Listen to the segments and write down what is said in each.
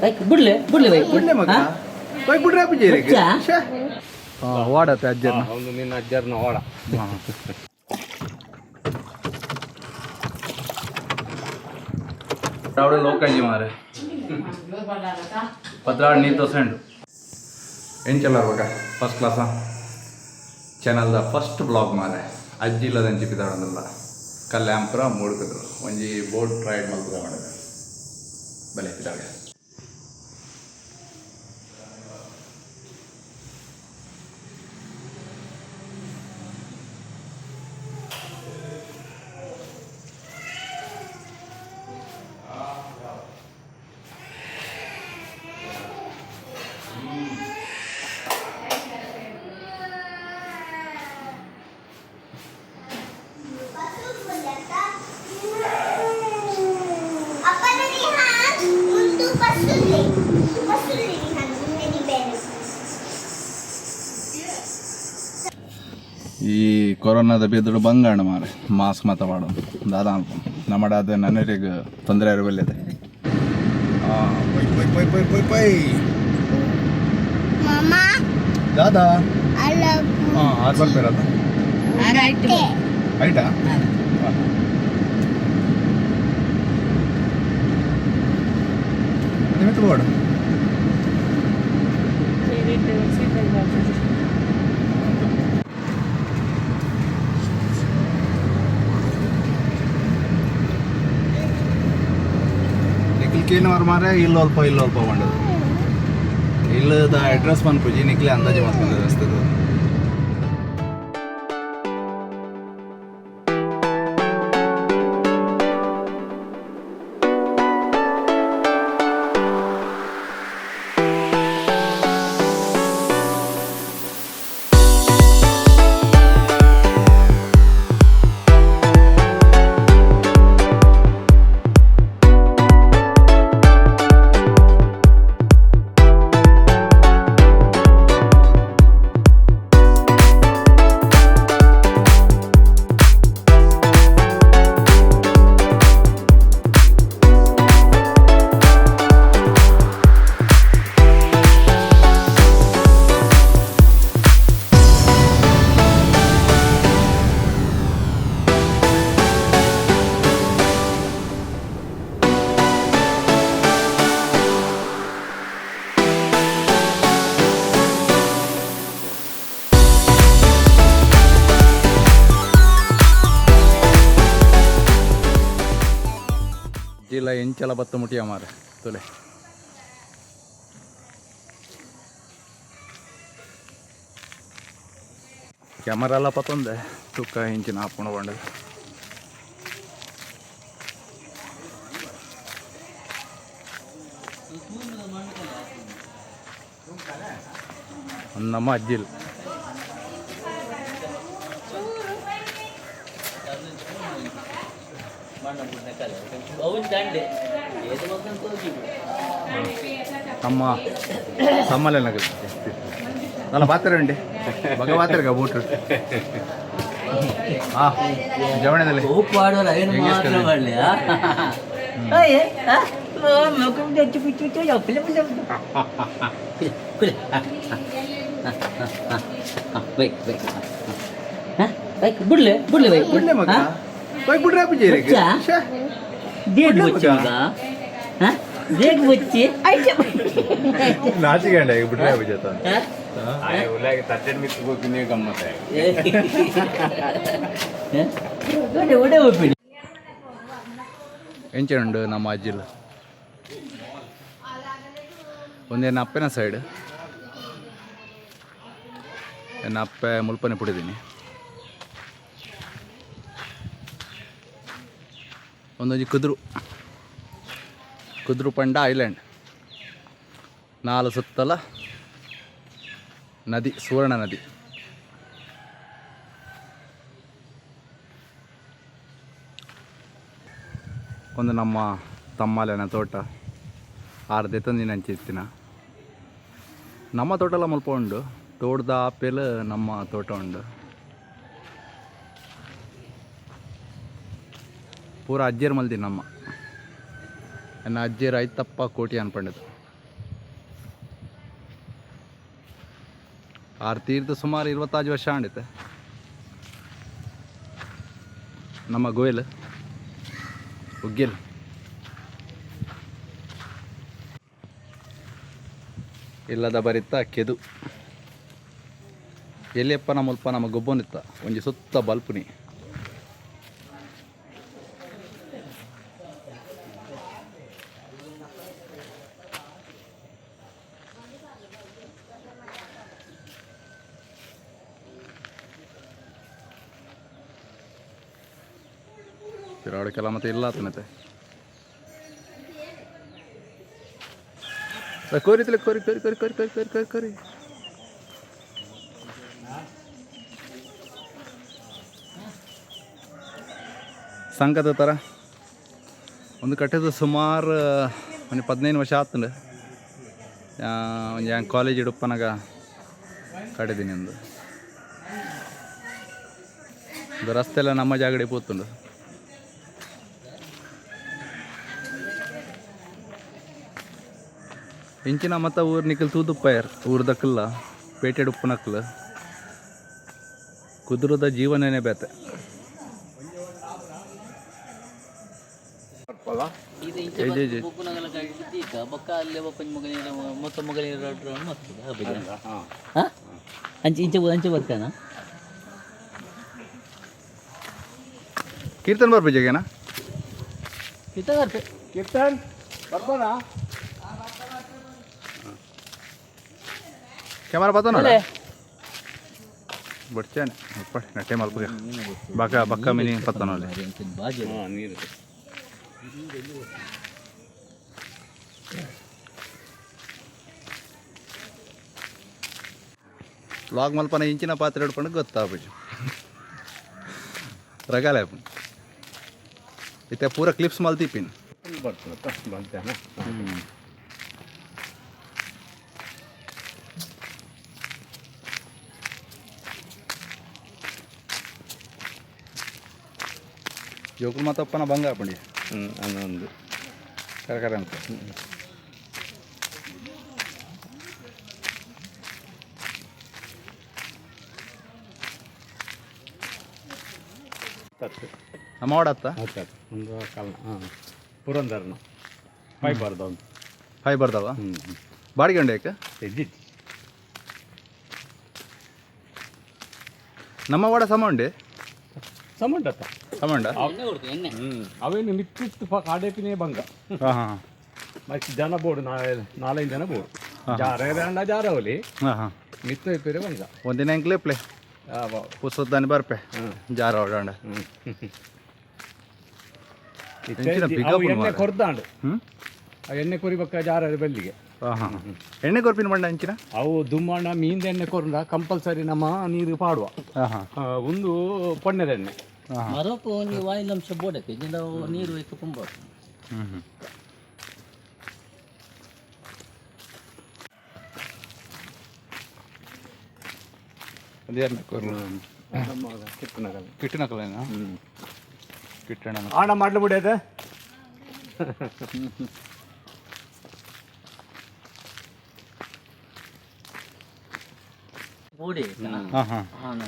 Bike ಬುಡ್ಲೆ ಬುಡ್ಲೆ bike. ಬುಡ್ಲೆ ಮಗ. ಬೈಕ್ ಬಿಡ್ರೆ ಅಪ್ಪುಜಿ. ಬುಡ್ಚಾ? ವಾಡತ್ತೆ ಅಜ್ಜನ. ಒಂದು ನಿನ್ನ ಅಜ್ಜರ್ನ ಓಡ. ಅವಡೆ ಲೋಕಂಜಿ ಮಾರೆ ಪತ್ರಾಡ್ ನೀರು ತೋಸಂಡು ಎಂಚಲ್ಲ ಬಕ ಫಸ್ಟ್ ಕ್ಲಾಸಾ ಚಾನಲ್ದ ಫಸ್ಟ್ ಬ್ಲಾಗ್ ಮಾರೆ. ಅಜ್ಜಿ ಇಲ್ಲದಂಚಿ ಪಿದಾಡಂದಲ್ಲ ಕಲ್ಯಾಂಪುರ ಮೂಡುಕದ್ರು ಒಂಜಿ ಬೋಟ್ ರೈಡ್ ಮಲ್ಪುದ ಮಾಡಿದೆ. ಬಲೆ ಪಿದಾಡ. ಅಪ್ಪನ ನಿಹಾನ್ ಮುಂದು ಬಸ್ಸುಲ್ಲಿ ಬಸ್ಸುಲ್ಲಿ ನಿಹಾನ್ ಮುಂದೆ ಬೇರೆ. ಈ ಕೊರೋನಾದ ಬೆದಳು ಬಂಗಾಣ ಮಾರೆ, ಮಾಸ್ಕ್ ಮಾತ ಮಾಡು ದಾದಾ ಅನ್ಪ ನಮ್ಮಡಾದ ನನ್ನರಿಗೆ ತೊಂದರೆ ಇರಬಲ್ಲಿದೆ. ಪೈ ಪೈ ಪೈ ಪೈ ಪೈ. ಮಾಮ. ದಾದಾ. ಅಲ್ಲ. ಹಾಂ, ಆರು ಬರ್ಬೇಕಲ್ಲ? ಐಟಾ. ನಿಮಿತ್ತ ಬೋರ್ಡ್. ನಿಖಿಲ್ ಕೇನು ಮಾರೆ, ಇಲ್ಲ ಅಲ್ಪ ಇಲ್ಲ ಅಲ್ಪ ಬಂಡದು ಇಲ್ಲದ ಅಡ್ರೆಸ್ ಪನ್ಪುಜಿ. ನಿಕ್ಲೆ ಅಂದಾಜು ಮಾಡ್ಕೊಂಡು ರಸ್ತದ. ಇಲ್ಲ ಎಂಚಲ ಬತ್ತ ಮುಟಿಯ ಮಾರೆ ತುಲೆ. ಕ್ಯಾಮರಾ ಎಲ್ಲ ಪತ್ತೊಂದೆ ತುಕ್ಕ ಇಂಚಿನ ಹಾಕೊಂಡು ಬಂಡದು. ನಮ್ಮ ಅಜ್ಜಿಲ್. ನಮ್ಮ ಸಮ್ಮಲೆ ನಗರ ನಲ್ಲ ಬಾತರ ಉಂಡೆ ಬಗ ಬಾತರ್ಗ ಬೂಟ್ರು ಹಾಂ ಜವಣದಲ್ಲಿ. ಉಪ್ಪು ಆಡೋಲ್ಲ ಏನು ಮಾತ್ರ ಮಾಡಲಿ. ಬೈಕ್ ಬೈಕ್ ಬೈಕ್ ಬುಡ್ಲೆ ಬುಡ್ಲೆ ಬೈಕ್. ಬುಡ್ಲೆ ಮಗ. ಬೈಕ್ ಬಿಡ್ರೆ ಅಪ್ಪುಜಿ. ಬುಡ್ಚಾ? ದೇಗ್ ಬುಚ್ಚಿ ಮಗ, ದೇಗ್ ಬುಚ್ಚಿ ಐತೆ. ನಾಚಿಕೆ ಈಗ ಬಿಡ್ರೆ ಅಪ್ಪುಜಿ ಆತ. ಉಲ್ಲಾಗಿ ತಟ್ಟೆ ಮಿತ್ತು ಹೋಗಿ ಗಮ್ಮತ್ತೆ. ಒಡೆ ಒಪ್ಪಿಡಿ. ಎಂಚೆ ಉಂಡು ನಮ್ಮ ಅಜ್ಜಿಲ್. ಒಂದೇನ ಅಪ್ಪನ ಸೈಡ್ ಎನ್ನ ಅಪ್ಪೆ ಮುಲ್ಪನೆ ಪುಡಿದೀನಿ. ಒಂದೊಂಜಿ ಕುದ್ರು ಕುದ್ರು ಪಂಡ ಐಲ್ಯಾಂಡ್. ನಾಲು ಸುತ್ತಲ ನದಿ, ಸುವರ್ಣ ನದಿ. ಒಂದು ನಮ್ಮ ತಮ್ಮಲೆನ ತೋಟ. ಆರು ದೆತ್ತೊಂದಿನ ಅಂಚಿತ್ತಿನ ನಮ್ಮ ತೋಟಲ ಮುಲ್ಪ ಉಂಡು. ತೋಟದ ಆಪೆಲ್ ನಮ್ಮ ತೋಟ ಉಂಡು. ಪೂರ ಅಜ್ಜಿಯರ್ ಮಲ್ದಿ ನಮ್ಮ. ಎನ್ನ ಅಜ್ಜಿಯರ್ ಐತಪ್ಪ ಕೋಟಿ ಅನ್ಪಂಡದು. ಆರು ತೀರ್ದು ಸುಮಾರು 25 ವರ್ಷ ಆಂಡಿತ್ತೆ. ನಮ್ಮ ಗೋಯಲ್ ಉಗ್ಗೆಲ್ ಇಲ್ಲದ ಬರಿತ್ತ ಕೆದು ಎಲ್ಲಿಯಪ್ಪ ನಮ್ಮಲ್ಪ ನಮ್ಮ ಗೊಬ್ಬನಿತ್ತ ಒಂಜಿ ಸುತ್ತ ಬಲ್ಪುನಿ. ಪಿರಾವಡಿಕೆಲ್ಲ ಮತ್ತೆ ಇಲ್ಲ ಆತನತೆ. ಕೋರಿ ತಿಳಿ ಕೋರಿ ಕೋರಿ ಕೋರಿ ಕೋರಿ ಕೋರಿ ಕೋರಿ ಕೋರಿ ಕೋರಿ. ಸಂಕದ ಥರ ಒಂದು ಕಟ್ಟಿದ ಸುಮಾರು ಒಂದು 15 ವರ್ಷ ಆತಂಡು. ಒಂದು ಕಾಲೇಜ್ ಇಡುಪ್ಪನಾಗ ಕಟ್ಟಿದ್ದೀನಿ. ಒಂದು ಇದು ರಸ್ತೆ ಎಲ್ಲ ನಮ್ಮ ಜಾಗಡೆ ಪೋತುಂಡು. ಇಂಚಿನ ಮತ್ತ ಊರು ನಿಖಲ್ ತೂದುಪ್ಪಯರ್ ಊರ್ದಕ್ಕಲ್ಲ ಪೇಟೆಡ್ ಉಪ್ಪನಕ್ಕಲ್ಲ ಕುದುರದ ಜೀವನನೇ ಬೇತೆ. ಇದು ಇಂಚೆ ಜೈ ಜೈ. ಬೊಕ್ಕುನಗಲ ಕಾಯಿಗೆ ಬೊಕ್ಕ ಅಲ್ಲೇ ಬೊಕ್ಕ ಮಗನ ಮೊತ್ತ ಮಗನ ಮತ್ತದ. ಹಾಂ, ಅಂಚೆ ಇಂಚೆ ಅಂಚೆ ಬರ್ತಾನ. ಕೀರ್ತನ್ ಬರ್ಪು ಜಗೇನಾ? ಇತ್ತ ಬರ್ತೆ. ಕೀರ್ತನ್ ಬರ್ಬೋದಾ? ಕ್ಯಾಮರಾ ಬತ್ತನ ಬಡ್ಚಾನೆ ಉಪ್ಪಡೆ ನಟ್ಟೆ ಮಲ್ಪುಗ ಬಕ ಬಕ್ಕ ಮಿನಿ ಪತ್ತನ ಅಲ್ಲಿ. ಬಾಜಿ. ಹಾಂ, ನೀರು. ವ್ಲಾಗ್ ಮಲ್ಪನ ಇಂಚಿನ ಪಾತ್ರೆ ಹಿಡ್ಕೊಂಡು ಗೊತ್ತಾಗ್ಬಿಟ್ಟು ರಗಾಲೆ ಇತ್ತೆ ಪೂರ ಕ್ಲಿಪ್ಸ್ ಮಲ್ತಿಪ್ಪಿನ್. ಬರ್ತದಪ್ಪ ಬಂತೇನ. ಜೋಕುಲ್ ಮತ್ತಪ್ಪನ ಬಂಗ ಹಾಪಂಡಿ. ಹ್ಞೂ, ಅನ್ನೊಂದು. ಕರೆ ಕರೆ ಅಂತ. ತತ್ತು. ನಮ್ಮ ಓಡತ್ತ. ಆಯ್ತು, ಒಂದು ಕಾಲ ಹಾಂ ಪುರಂದರ್ನ ಫೈಬರ್ದ ಒಂದು. ಫೈಬರ್ದವ? ಹ್ಞೂ. ಬಾಡಿಗೆ ಉಂಡು ಏಕೆ? ಇದ್ದಿತ್ತು. ನಮ್ಮ ವಾಡ ಸಮ ಉಂಡೆ. ಸಮುಂಡತ್ತ. ಸಮಂಡ. ಎಣ್ಣೆ ಕೊಡ್ತು, ಎಣ್ಣೆ. ಹ್ಞೂ, ಅವೇನು ಮಿಕ್ಕಿತ್ತು ಕಾಡೇಪಿನೇ ಬಂಗ. ಹಾಂ ಹಾಂ. ಮತ್ತೆ ಜನ ಬೋರ್ಡು ನಾಲ್ಕೈದು ಜನ ಬೋರ್ಡು ಜಾರ ಅಣ್ಣ ಜಾರವಲಿ. ಹಾಂ ಹಾಂ. ಮಿತ್ತ ಇಪ್ಪಿರೆ ಬಂಗ. ಒಂದಿನ ಎಂಕ್ಲೆ ಪ್ಲೇ ಪುಸ್ತದಾನಿ ಬರ್ಪೆ ಜಾರ ಓಡಾಂಡ. ಎಂಚಿನ ಬಿಗಪ್ಪು ಎಣ್ಣೆ ಮಾರ್ರೆ. ಕೊರ್ದಾಂಡು. ಹ್ಞೂ. ಆ ಎಣ್ಣೆ ಕೊರಿಬಕ್ಕ ಜಾರ ಬಲ್ಲಿಗೆ. ಹಾಂ ಹಾಂ, ಎಣ್ಣೆ ಕೊರ್ಪಿನ ಮಂಡ ಅಂಚಿನ. ಅವು ದುಮ್ಮಣ್ಣ ಮೀನ್ದ ಎಣ್ಣೆ ಕೊರ್ದ ಕಂಪಲ್ಸರಿ ನಮ್ಮ ನೀರು ಪಾಡುವ. ಹಾಂ ಹಾಂ. ಒಂದು ಪೊಣ್ಣೆದ ಎಣ್ಣೆ. ಮರಕ್ಕೂ ಒಂದು ವಾಯಿಲ್ ಅಂಶ ಬೋಡಕ್ಕೆ ನಾವು ನೀರು ಇತ್ತು ತುಂಬ. ಹ್ಞೂ ಹ್ಞೂ. ಅದೇ. ಕಿತ್ತನಗಲ್ಲ. ಕಿಟ್ಟನಕಲೇನಾ? ಕಿಟ್ಟಣ. ಆಣ ಮಾಡ್ಲು ಬಿಡೋದು. ಬೋಡಿ. ಹಾಂ ಹಾಂ,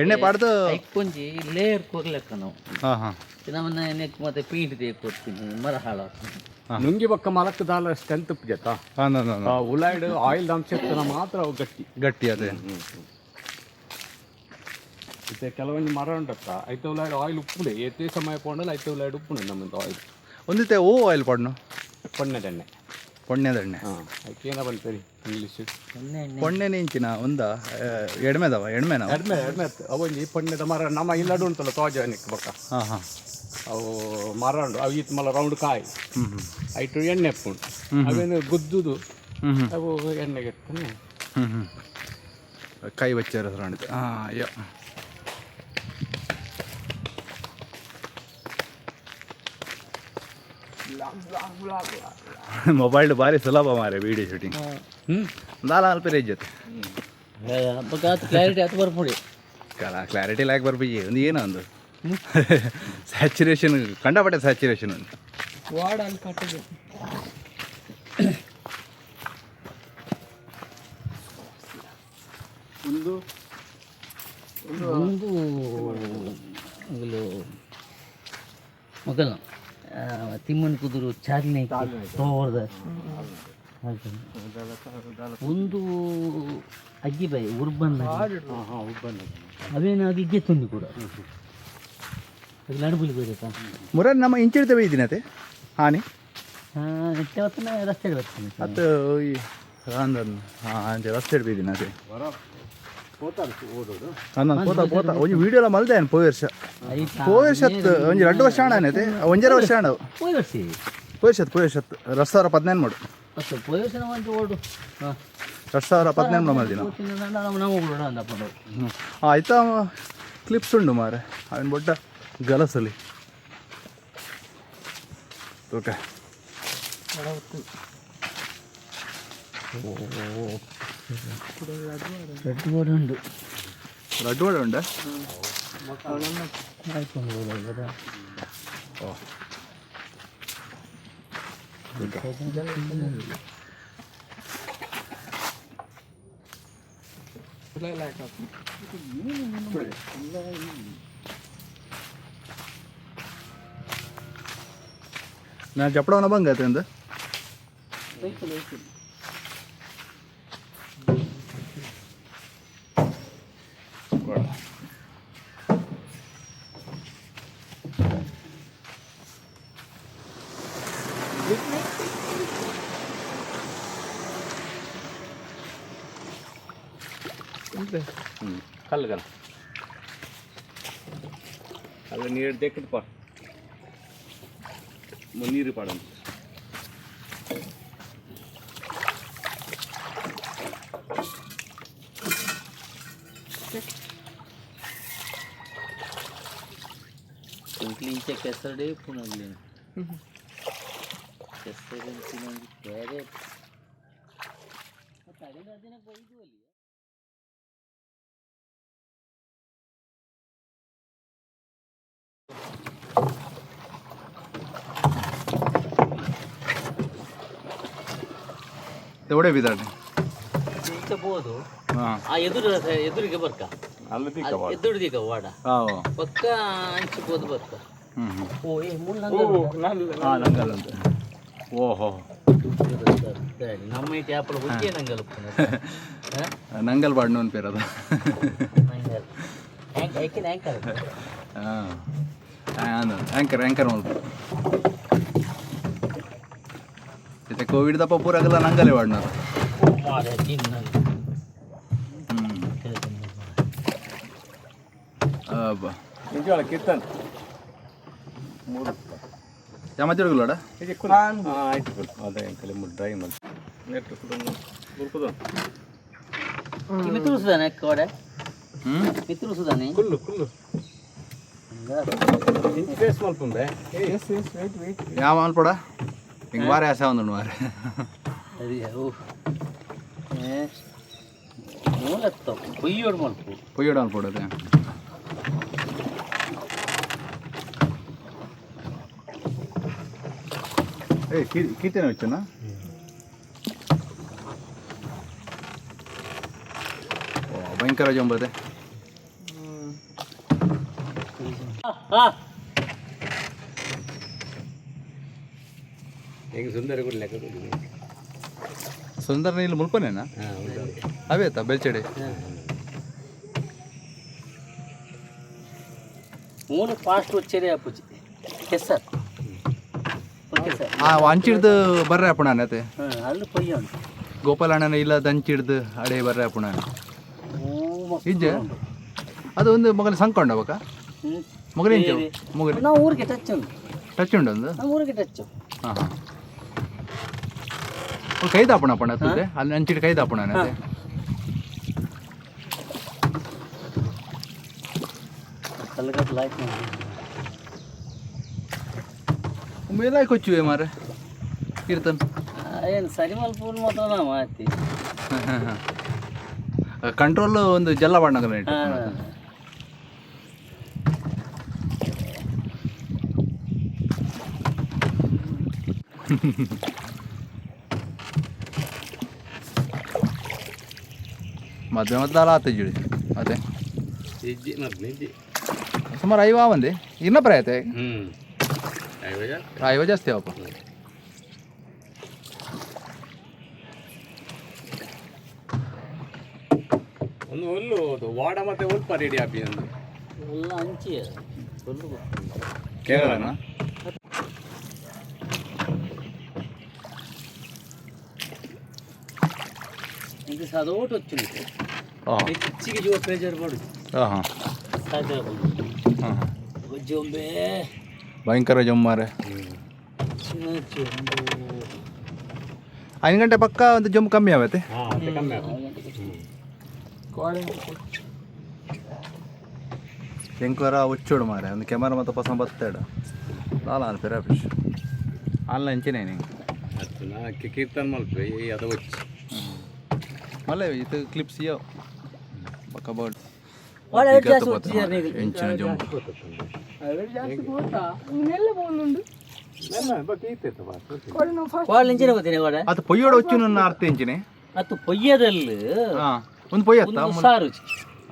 ಎಣ್ಣೆ ಪಾಡ್ದು. ಐಕೊಂಜಿ ಲೇಯರ್ ಕೊರ್ಲೆಕ್ಕ ನಾವು. ಹಾಂ ಹಾಂ. ನಮ್ಮನ್ನ ನೆಕ್ ಮತ್ತೆ ಪೇಂಟ್ they ಕೊಡ್ತೀನಿ ಮರ ಹಾಳಾಗ್ತದೆ. ನುಂಗಿ ಬಕ್ಕ ಮಲಕ್ ದಾಲ ಸ್ಟ್ರೆಂತ್ ಉಪ್ಪುಜತ್ತ. ಹಾಂ ಹಾಂ. ಉಲಾಯ್ಡ್ ಆಯಿಲ್ ಅಂಶ ಇರ್ತದ ಮಾತ್ರ ಅವು ಗಟ್ಟಿ. ಗಟ್ಟಿ ಅದೇ. ಮತ್ತೆ ಕೆಲವೊಂದು ಮರ ಉಂಟತ್ತ ಐತೆ ಉಲಾಯ್ಡ್ ಆಯಿಲ್ ಉಪ್ಪುಂಡೆ ಏತೇ ಸಮಯ ಪೋಂಡಲ್ಲ ಐತೆ ಉಲಾಯ್ಡ್ ಉಪ್ಪುಂಡೆ ನಮ್ಮದು ಆಯಿಲ್. ಒಂದಿತ್ತೆ ಓ ಆಯಿಲ್ ಪಾಡ್ನು. ಪೊಣ್ಣೆದ ಎಣ್ಣೆ. ಪೊಣ್ಣೆದ ಎಣ್ಣೆ. ಹಾಂ, ಅದಕ್ಕೇನ ಬಂತರಿ ಇಂಗ್ಲೀಷ್? ಎಣ್ಣೆ ಎಣ್ಣೆ. ಪೊಣ್ಣೆನೆ ಇಂಚಿನ ಒಂದ ಎಡ್ಮೆದವ ಎಡ್ಮೆನ. ಎಡ್ಮೆ ಎಡ್ಮೆ ಅತ್ತು. ಅವೊಂಜಿ ಪೊಣ್ಣೆದ ಮರ ನಮ್ಮ ಇಲ್ಲಡು ಉಂಟಲ್ಲ ತೋಜನಿಕ್ ಬಕ್ಕ. ಹಾಂ ಹಾಂ. ಅವು ಮರ ಉಂಟು, ಅವು ಈತ್ ಮಲ್ಲ ರೌಂಡ್ ಕಾಯಿ. ಹ್ಞೂ ಹ್ಞೂ. ಐಟು ಎಣ್ಣೆ ಉಂಟು, ಅವೇನು ಗುದ್ದುದು. ಹ್ಞೂ ಹ್ಞೂ. ಅವು ಎಣ್ಣೆಗೆ ಇರ್ತಾನೆ. ಹ್ಞೂ ಹ್ಞೂ, ಕೈ ಬಚ್ಚಾರ ಹಾಂ ಅಯ್ಯೋ. ಮೊಬೈಲ್ ಭಾರಿ ಸುಲಭ ಮಾರೆ ವಿಡಿಯೋ ಶೂಟಿಂಗ್. ಹ್ಞೂ. ದಾಲ ಅಲ್ಪ ಜೊತೆ. ಬೊಕ್ಕ ಆತು ಕ್ಲಾರಿಟಿ ಆತು ಬರ್ಪುಡಿ. ಕಲ ಕ್ಲಾರಿಟಿ ಲ್ಯಾಕ್ ಬರ್ಪಿಜಿ. ಒಂದು ಏನೋ ಒಂದು ಸ್ಯಾಚುರೇಷನ್, ಕಂಡಪಟ್ಟೆ ಸ್ಯಾಚುರೇಷನ್ ಉಂಟು. ವಾಡ ಅಲ್ಲಿ ಕಟ್ಟಿದೆ. ಒಂದು ಒಂದು ಮೊದಲು ಮೊದಲ ತಿಮ್ಮನ ಕುದುರು ಚಾರ್ನೆ ತೋರ್ದ ಒಂದು ಅಗ್ಗಿಬಾಯಿ ಉರ್ಬನ್ ಹಾಂ ಹಾಂ ಉಬ್ಬನ್ನ. ಅವೇನು ಅಗಿಗೆ ತುಂದಿ ಕೂಡ ಅದು ನಡುಬುಲಿ ಬರುತ್ತಾ? ಮುರನ್ ನಮ್ಮ ಇಂಚಿಡ್ತೇವೆ ಇದ್ದೀನತೆ ಹಾನಿ. ಹಾಂ, ಹೊತ್ತನ ರಸ್ತೆ ಬರ್ತೀನಿ. ಅತ್ತು ಈ ಅಂದನ್ ಹಾಂ, ಅಂಚೆ ರಸ್ತೆ ಬೀದಿನ ಅದೇ. ವರ ಪೋತಾರೆ ಓಡೋದು. ಅಂದ ಪೋತ ಪೋತ ಒಂಜಿ ವೀಡಿಯೋ ಎಲ್ಲ ಮಲ್ದೆ ಪೋಯ್ ವರ್ಷ. ಪೋಯ್ ವರ್ಷ ಒಂಜಿ 2 ವರ್ಷ ಆಣನೈತೆ, 1.5 ವರ್ಷ ಆಣ. ಪೋಯ್ ವರ್ಷ. ಪೋಯ್ ವರ್ಷ, ಪೋಯ್ ವರ್ಷ 2018 ಮಾಡು. ಮತ್ತು ಪೋಯ್ ವರ್ಷ ಒಂದು ಓಡು, ಹಾಂ. 2018 ಮಲ್ದಿನ. ನಾವು ನಾವು ಓಡೋಣ ಅಂದಪ್ಪ. ಆಯ್ತಾ, ಕ್ಲಿಪ್ಸ್ ಉಂಡು ಮಾರೆ, ಅವನ ಬೊಡ್ಡ ಗಲಸಲಿ ಓಕೆ. ರೆಡ್ ಬೋರ್ಡ್ ಉಂಡು. ಲಡ್ಡು ವಡೆ ಉಂಡ. ಆಯ್ತು, ಒಂದು ಓ. ನಾನು ಜಪಡವನ ಬಂಗ ಆಯ್ತು. Vehicle vehicle. ಕಲ್ಲು ಕಲ್ಲು ಅಲ್ಲ, ನೀರು ದೆಕ್ಕಡ್ ಪಾ, ನೀರು ಪಾಡಂತ. ಇಂಚೆ ಕೆಸರಡೆ ಪುನಗ್ಲಿ ಕೆಸರು ಬೇರೆ. ಒಡೆ ಬಿದ್ದಾಳೆ. ಇಂಚೆ ಬೋದು. ಹಾಂ. ಆ ಎದುರು ಎದುರಿಗೆ ಬರ್ಕ. ಅಲ್ಲಿ ದಿಕ್ಕ. ಎದುರು ದಿಕ್ಕ ವಾಡ. ಹಾಂ. ಪಕ್ಕ ಅಂಚೆ ಬೋದು ಬರ್ಕ. ಹ್ಞೂ ಹ್ಞೂ. ಓ ಏ ಮುಳ್ಳು. ಹಾಂ, ನಂಗಲ್ಲ ಅಂತ, ಓಹೋ. ನಮ್ಮ ಈ ಟ್ಯಾಪಲ್ ಹುಚ್ಚೆ ನಂಗಲ್. ನಂಗಲ್ ಬಾಡ್ನು ಅನ್ಪೇರದ. ನಂಗಲ್ ಆ್ಯಂಕರ್ ಆ್ಯಂಕರ್. ಹಾಂ, ಆ್ಯಂಕರ್ ಆ್ಯಂಕರ್ ಮಲ್ಪ. ಇತ್ತೆ ಕೋವಿಡ್ ದಪ್ಪ ಪೂರ ಆಗಲ್ಲ ನಂಗಲೇ ವಾಡ್ನಾರ. ಮಾರೆ ತಿನ್ನ. ಹ್ಞೂ. ಅಬ್ಬಾ. ನಿಜವಾಳ ಕೀರ್ತನ್ ಮೂರು. ಯಾ ಮಧ್ಯ ಹುಡುಗಲೋಡ. ಹಾಂ, ಆಯ್ತು ಬಿಡು. ಅದೇ ಅಂಕಲ್ ಮೂರು ಡ್ರೈ ಮಲ್ ನೆಟ್ ಕುಡುದು. ಮಿತ್ರ ಸುಧಾನೆ ಕೋಡೆ. ಹ್ಞೂ. ಮಿತ್ರ ಸುಧಾನೆ. ಕುಲ್ಲು ಕುಲ್ಲು ಫೇಸ್ ಮಲ್ಪುಂಬೆ. ಯಾವ ಮಲ್ಪಡ ಹಿಂಗೆ ವಾರ ಆಸೆ ಒಂದು ವಾರ. ಅದೇ ಓ ಏ ಮೂಲತ್ತ ಕೊಯ್ಯೋಡು ಮಲ್ಪು. ಪೊಯ್ಯೋಡ ಮಲ್ಪಡದೆ. ಏ ಕೀರ್ತನೆ వచ్చానా? ಓ ಭಯಂಕರ ಜಂಬದೆ. ಹಾ. ಹೆಂಗೆ ಸುಂದರ ಕೂಡ ಲೆಕ್ಕ. ಸುಂದರ ಇಲ್ಲಿ ಮುಲ್ಪನೇನಾ? ಹಾಂ. ಅವೇ ಆಯ್ತಾ ಬೆಲ್ಚಡಿ. ಮೂಲು ಫಾಸ್ಟ್ వచ్చేదే ಅಪ್ಪುಜಿ ಕೆಸರ್, ಓಕೆ ಸರ್. ಆ ಅಂಚಿಡ್ದು ಬರ್ರೆ ಅಪ್ಪಣಾನೆ ಅತ್ತೆ. ಹಾಂ, ಅಲ್ಲಿ ಕೊಯ್ಯ ಉಂಟು. ಗೋಪಾಲ ಅಣ್ಣನ ಇಲ್ಲ ದಂಚಿಡ್ದು ಅಡೆ ಬರ್ರೆ ಅಪ್ಪಣಾನೆ. ಓ ಮಸ್ತ್. ಇಜ್ಜೆ ಅದು ಒಂದು ಮಗನ ಸಂಕೊಂಡ ಬಕ. ಹ್ಮ್. ಮಗನ ಇಂಚೆ ಮಗನ. ನಾವು ಊರಿಗೆ ಟಚ್ ಉಂಟು. ಟಚ್ ಉಂಟು ಒಂದು. ನಾವು ಊರಿಗೆ ಟಚ್. ಹಾಂ ಹಾಂ, ಕೈದಾಪಣ ಅಪ್ಪಣ ಅತ್ತದೆ ಅಲ್ಲಿ ಅಂಚಿಡ್ ಕೈದಾಪಣಾನೆ ಅತ್ತೆ. ಕಲ್ಲಗಟ್ಟು ಲಾಯ್ಕ್. ಮೇಲಾಯ್ ಕೊಚ್ಚುವೆ ಮಾರೆ ಕೀರ್ತನ್. ಏನು ಸರಿ ಮಲ್ಪೂರ್ ಮಾತ್ರ ನಾವು ಮಾತಿ. ಕಂಟ್ರೋಲ್ ಒಂದು ಜಲ್ಲ ಬಣ್ಣಗಳ. ಹಾಂ. ಮದುವೆ ಮತ್ತೆ ಆತ ಜುಡಿ ಅದೇ. ಇಜ್ಜಿ ಮದ್ಮೆ ಇಜ್ಜಿ. ಸುಮಾರು 50 ಒಂದೇ ಇನ್ನ ಪ್ರಾಯತೆ. 50 ಜಾಸ್ತಿ. 50 ಜಾಸ್ತಿ ಅವಪ್ಪ. ಒಂದು ಒಲ್ಲು ಅದು ವಾಡ ಮತ್ತೆ ಒಲ್ಪ ರೆಡಿ ಆಪಿ ಅಂದು. ಎಲ್ಲ ಅಂಚಿ ಒಲ್ಲು. ಕೇರಳನ. ಇದು ಸದೋಟು వచ్చింది. ಹೆಚ್ಚಿಗೆ ಜೀವ ಪ್ರೆಷರ್ ಮಾಡುದು. ಹಾಂ ಹಾಂ ಸಾಧ್ಯ. ಹಾಂ ಹಾಂ ಜೊಂಬೆ. ಭಯಂಕರ ಜೊಮ್ಮಾರೆ. 5 ಗಂಟೆ ಪಕ್ಕ ಒಂದು ಜೊಂಬು ಕಮ್ಮಿ ಆವತ್ತೆ. ಹಾಂ, ಅದೇ ಕಮ್ಮಿ ಆಪು. ಎಂಕ್ಲರ ಹುಚ್ಚೋಡು ಮಾರೆ, ಒಂದು ಕ್ಯಾಮರಾ ಮತ್ತು ಪಸ ಬತ್ತಾಡ ದಾಲ ಅನ್ಪೇರ ಆಫೀಸ್ ಆನ್ಲೈನ್ ಚಿನೇ ನಿಂಗೆ. ಅತ್ತು ನಾ ಕೀರ್ತನ್ ಮಲ್ಪೆ ಈ ಅದ ಒಚ್ಚಿ. ಮಲ್ಲೆ ಇದು ಕ್ಲಿಪ್ಸ್ ಇಯೋ ಬಕ್ಕ ಬೋರ್ಡ್. ವಾಡ ಜಾಸ್ತಿ ಒತ್ತಿದ್ದಾರೆ ನೀವು. ಎಂಚಿನ ಜೊಂಬು. ವಾಡ ಇಂಚಿನ ಗೊತ್ತೀನಿ ವಾಡ. ಅದು ಪೊಯ್ಯೋಡು ಹೊಚ್ಚು ನನ್ನ ಅರ್ಥ ಎಂಚಿನೆ. ಅದು ಪೊಯ್ಯದಲ್ಲಿ. ಹಾಂ, ಒಂದು ಪೊಯ್ಯ ಅತ್ತ. ಒಂದು ಸಾರು.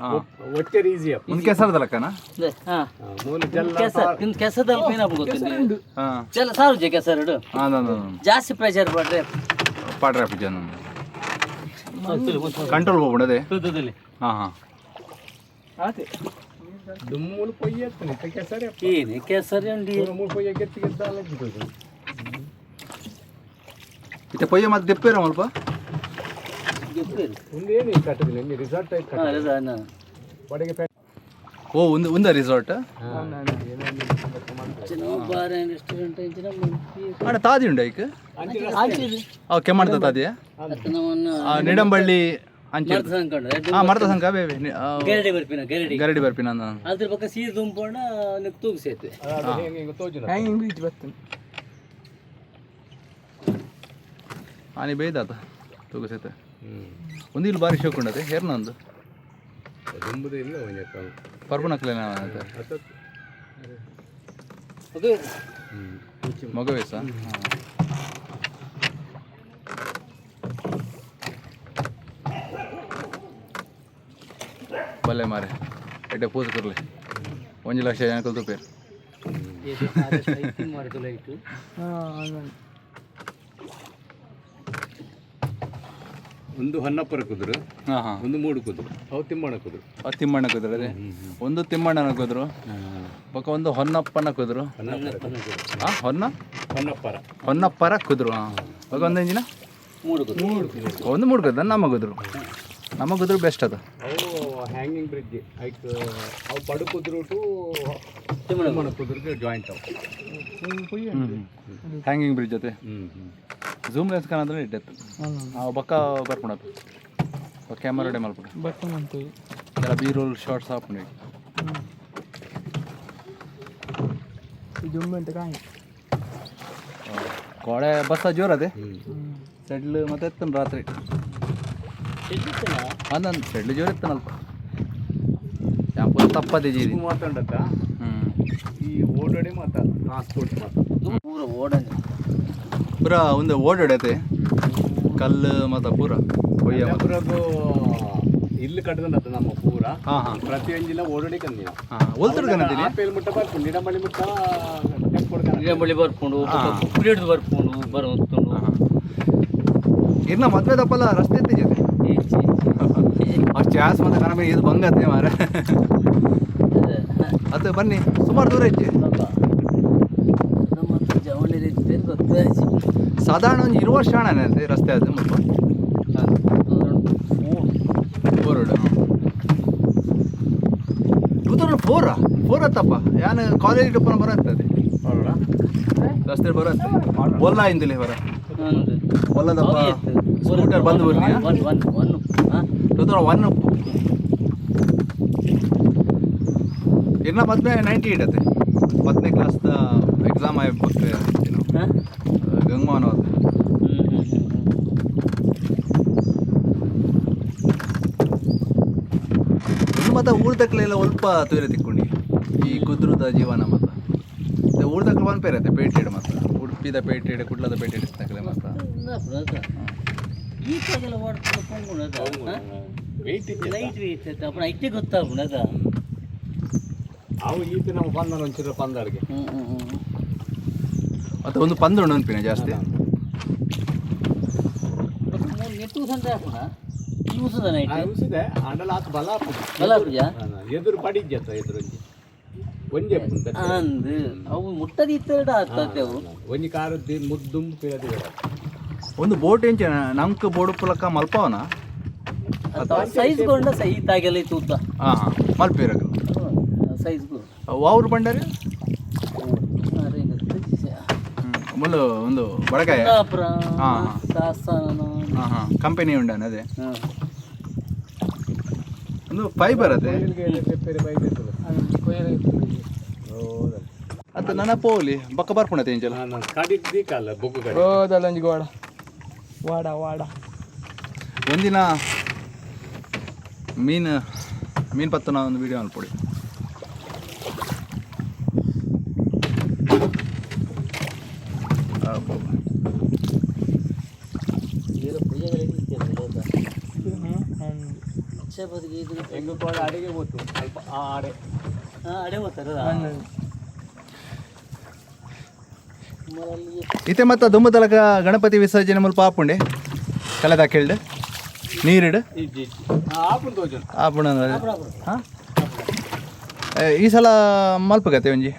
ಹಾಂ. ಒಚ್ಚರಿ ಈಸಿ ಅಪ್ಪ. ಒಂದು ಕೆಸರದಲಕ್ಕನ. ಹಾ. ಮೂಲ ಜಲ್ಲ. ಕೆಸ ಕೆಸದಲ್ಲಿ ಪೀನಪ್ ಗೊತ್ತಿಲ್ಲ. ಹಾಂ. ಚಲ ಸಾರು ಜೆ ಕೆಸರಡು. ಹಾಂ. ಜಾಸ್ತಿ ಪ್ರೆಷರ್ ಪಡ್ರೆ. ಪಾಡ್ರೆ ಆಫೀಸ್ ಕಂಟ್ರೋಲ್ ಹೋಗ್ಬಿಡದೆ. ಹಾಂ ಹಾಂ. ದುಮ್ಮೂಲು ಪೊಯ್ಯ ಎತ್ತನೆ ಕೆಸರಿ ಅಪ್ಪ. ಏನೇ ಕೆಸರಿ ಉಂಡಿ. ಮೂರು ಪೊಯ್ಯ ಗೆತ್ತಿ ಗೆದ್ದ ಅಲ್ಲ. ಇತ್ತೆ ಪೊಯ್ಯ ಮತ್ತೆ ದೆಪ್ಪೇರ ಮಲ್ಪ. ಒಂದು ಏನು ಕಟ್ಟದಿಲ್ಲ, ನಿಮಗೆ ರಿಸಾರ್ಟ್ ಟೈಪ್ ಕಟ್ಟದ ಬಡಗೆ ಪೇ. ಓ, ಒಂದು ಒಂದು ರಿಸಾರ್ಟ್. ಬಾರ್ ರೆಸ್ಟೋರೆಂಟ್ ಇಂಚಿನ. ಆಡ ತಾದಿ ಉಂಡು ಐಕ್. ಅವು ಕೆಮ್ಮಣ್ದ ತಾದಿಯಾ? ನಿಡಂಬಳ್ಳಿ ಅಂಚೆ. ಹಾಂ, ಮರದ ಸಂಘ ಬೇವೆ. ಗರಡಿ ಬರ್ಪಿನ ಗರಡಿ. ಗರಡಿ ಬರ್ಪಿನ ನಾನು. ಅದ್ರ ಪಕ್ಕ ಸೀರೆ ತುಂಬೋಣ ತೂಗು ಸೇತುವೆ. ಅದು ಹೆಂಗೆ ಹಿಂಗೆ ತೋಜುನ. ಆನೆ ಬೇಯ್ದಾತ ತೂಗು ಸೇತೆ. ಒಂದು ಇಲ್ಲಿ ಬಾರಿ ಶೋಕ್ ಉಂಡತೆ ಹೇರ್ನ ಒಂದು. ದುಂಬುದೇ ಇಲ್ಲ ಒಂಜಿ. ಪರ್ಬನಕ್ಲೇನ. ಅದು. ಮಗವೇಸ. ಬಲ್ಲೆ ಮಾರೆ, ಎಡ್ಡೆ ಪೂಜೆ ಕೊರ್ಲೆ, 1 ಲಕ್ಷ ಜನ ಕಲ್ತು ಪೇರು. ಮಾಡಿದ್ದು ಲೈಟು. ಒಂದು ಹೊನ್ನಪ್ಪರ ಕುದುರು. ಹಾಂ ಹಾಂ. ಒಂದು ಮೂಡು ಕುದುರು, ಅವು ತಿಮ್ಮಣ್ಣ ಕುದುರು. ಅದು ತಿಮ್ಮಣ್ಣ ಕುದುರೆ ಅದೇ. ಒಂದು ತಿಮ್ಮಣ್ಣನ ಕುದುರು ಪಕ್ಕ, ಒಂದು ಹೊನ್ನಪ್ಪನ ಕುದುರು. ಹಾಂ, ಹೊನ್ನ. ಹೊನ್ನಪ್ಪರ. ಹೊನ್ನಪ್ಪರ ಕುದುರು. ಹಾಂ, ಪಕ್ಕ ಒಂದು ಇಂಜಿನ. ಮೂಡು. ಒಂದು ಮೂಡು ಕುದುರು, ನಮ್ಮ ಕುದುರು, ನಮ್ಮ ಕುದುರು ಬೆಸ್ಟ್ ಅದು. ಅವು ಹ್ಯಾಂಗಿಂಗ್ ಬ್ರಿಡ್ಜ್ ಐಕ್, ಅವು ಪಡು ಕುದುರು ಟು ತಿಮ್ಮಣ್ಣ ಕುದುರಿಗೆ ಜಾಯಿಂಟ್ ಅವು. ಹ್ಯಾಂಗಿಂಗ್ ಬ್ರಿಡ್ಜ್ ಜೊತೆ. ಝೂಮ್ ಲೆನ್ಸ್ ಕಾಣಂದ್ರೆ ಇಟ್ಟೆತ್ತು ನಾವು ಬಕ್ಕ ಬರ್ಪುಣದು ಕ್ಯಾಮರಾ ಡೆ ಮಲ್ಪುಡು ಎಲ್ಲ ಬಿ ರೋಲ್ ಶಾರ್ಟ್ಸ್ ಹಾಪುಂಡು. ಕೋಡೆ ಬಸ್ಸ ಜೋರದೆ, ಸೆಡ್ಲು ಮತ್ತೆ ಎತ್ತನ ರಾತ್ರಿ. ಅಂದಂದು ಸೆಡ್ಲು ಜೋರು ಎತ್ತನಲ್ಪ ಯಾಂಪು ತಪ್ಪದೆ ಜೀರಿ. ಮಾತಾಡತ್ತ. ಹ್ಞೂ. ಈ ಓಡೋಡೆ ಮಾತ ಟ್ರಾನ್ಸ್ಪೋರ್ಟ್ ಮಾತ. ಪೂರ ಓಡಂಗೆ. ಪೂರ ಒಂದು ಓಡಾಡತೆ ಕಲ್ಲು ಮತ್ತು ಪೂರ ಕೊಯ್ಯ ಮತ್ತು. ಪುರಗು ಇಲ್ಲಿ ಕಟ್ಟದಂತ ನಮ್ಮ ಪೂರ. ಹಾಂ ಹಾಂ. ಪ್ರತಿಯೊಂದಿಲ್ಲ ಓಡೋಡಿ ಕಂದಿನ. ಹಾಂ, ಒಲ್ತುಡು ಕನದಿನಿ. ಆಪೇಲ್ ಮುಟ್ಟ ಬರ್ಪುಂಡು, ನಿಡಂಬಳ್ಳಿ ಮುಟ್ಟ ಟೆಂಪೋಡ್ ಕನ. ನಿಡಂಬಳ್ಳಿ ಬರ್ಪುಂಡು, ಕುಡಿಯಡ್ದು ಬರ್ಪುಂಡು ಬರೋತ್ತುಂಡು. ಇನ್ನ ಮದ್ವೆ ದಪ್ಪಲ್ಲ ರಸ್ತೆ ಇತ್ತೆ ಜೊತೆ. ಆ ಚಾಸ್ ಮತ್ತೆ ಕನಮೆ ಇದು ಬಂಗತ್ತೆ ಮಾರೆ. ಅದು ಬನ್ನಿ, ಸುಮಾರು ದೂರ ಇಜ್ಜೆ. ಜವಳಿ ರೀತಿ ಗೊತ್ತಾಯ್ತು. ಸಾಧಾರಣ ಒಂದು 20 ವರ್ಷ ಆಣನೆ ಅಂತೆ ರಸ್ತೆ ಅದು ಮುಲ್ಪ. ಫೋರ್ 2004 ಫೋರ್ ಅತ್ತಪ್ಪ, ಯಾನು ಕಾಲೇಜ್ ಟಪ್ಪನ ಬರತ್ತದೆ. ರಸ್ತೆ ಬರತ್ತೆ ಒಲ್ಲ ಇಂದಿಲ್ಲ ಬರ ಒಲ್ಲದಪ್ಪ ಸ್ಕೂಟರ್ ಬಂದು ಬರ್ಲಿ. ಒನ್ ಒನ್ ಒನ್ ಹಾಂ. 2001 ಉಪ್ಪು ಇನ್ನ ಮದ್ವೆ 98 ಅತ್ತೆ, 10ನೇ ಕ್ಲಾಸ್ ಎಕ್ಸಾಮ್ ಆಗಿ ಬರ್ತೇವೆ. ಹಾಂ. ಗಂಗಮಾನ. ಹ್ಞೂ ಹ್ಞೂ ಒಂದು ಮತ್ತೆ ಊರ್ದಕ್ಲೆಲ್ಲ ಒಲ್ಪ ತೂರೆ ತಿಕ್ಕೊಂಡಿ ಈ ಕುದ್ರುದ ಜೀವನ ಮತ್ತ ಊರ್ದಕ್ಲೆ ಒಂದು ಪೇರತ್ತೆ ಪೇಟೆಡ್ ಮತ್ತ ಉಡುಪಿದ ಪೇಟೆಡ್, ಕುಡ್ಲದ ಪೇಟೆಡ್ ತಕಲೆ ಮತ್ತ. ಈ ಕಾಗೆಲ್ಲ ಓಡ್ಕೊಂಡು ಪೊಂಗುಣ. ವೆಯ್ಟ್ ಇಜ್ಜಿ. ಲೈಟ್ ವೇಟ್ ಅಪ್ಪಣ ಐತೆ ಗೊತ್ತಾಪುಂಡು ಅದ. ಅವು ಈತ ನಮ್ಮ ಪಂದನ ಒಂಚೂರು ಪಂದಡಿಗೆ. ಹ್ಮ್ ಹ್ಮ್ ಹ್ಮ್. ಮತ್ತೆ ಒಂದು ಪಂದ್ ಉಂಡು ಅನ್ಪಿನ ಜಾಸ್ತಿ. ಬೊಕ್ಕ ಮೂಲು ನೆಟ್ಟು ಸಂತ ಆಪುಣ ಈ ಉಸುದ ನೈಟ್. ಉಸಿದೆ ಆಂಡಲ ಆತ ಬಲ ಆಪುಂಡು. ಬಲ ಆಪುಜಾ? ಎದುರು ಪಡಿಜ್ಜತ್ತ, ಎದುರು ಒಂಜಿ ಒಂಜಿ ಆಪುಂಡು. ಅಂದ್ ಅವು ಮುಟ್ಟದ ಇತ್ತೆರಡು ಆಗ್ತದೆ ಅವು. ಒಂಜಿ ಕಾರು ಮುದ್ದುಂಬು ಪಿರದಿ. ಒಂದು ಬೋಟ್ ಎಂಚ ನಮ್ಕ್ ಬೋಡು ಪುಲಕ ಮಲ್ಪವನ? ಸೈಜ್ ಕೊಂಡ ಸೈ ತಾಗೆಲ್ಲ ತೂತ. ಹಾಂ ಹಾಂ, ಮಲ್ಪಿರಗು. ಸೈಜ್ ವಾವ್ರು ಬಂಡಾರಿ ಮುಲ್ಲು ಒಂದು ಬಡಕಾಯ. ಕುಂದಾಪುರ. ಹಾ, ಹಾ. ಸಾಸನ. ಹಾಂ ಹಾಂ, ಕಂಪೆನಿ ಉಂಡಾನ ಅದೇ. ಒಂದು ಫೈಬರ್ ಅದೇ. ಅತ್ತ ನನ್ನ ಪೋಲಿ ಬಕ್ಕ ಬರ್ಪುಣತೆ ಎಂಚಲ. ಕಡಿ ದೀಕಲ್ಲ ಬೊಕ್ಕು ಕಡಿ. ಓದಲ್ಲೊಂಜಿ ಗೋಡ ವಾಡ ವಾಡ. ಒಂದಿನ ಮೀನು ಮೀನು ಪತ್ತನ ಒಂದು ವಿಡಿಯೋ ಅನ್ಪೊಡಿ. ಹೆಂಗು ಕೋಡ ಅಡಿಗೆ ಹೋತು ಅಲ್ಪ ಆ ಆಡೆ. ಅಡೆ ಹೋಗ್ತಾರ. ಇತ್ತೆ ಮತ್ತು ದುಮ್ಮು ತಲಕ ಗಣಪತಿ ವಿಸರ್ಜನೆ ಮುಲ್ಪ ಆಪುಂಡೆ ಕಲೆದ ಕೇಳ್ಡು ನೀರಿಡು. ಇಜ್ಜಿ ಇಜ್ಜಿ, ಆಪುಂಡು ತೋಜುಂಡು. ಆಪುಂಡು ಹಾಂ. ಈ ಸಲ ಮಲ್ಪಗತ್ತೆ ಒಂಜಿ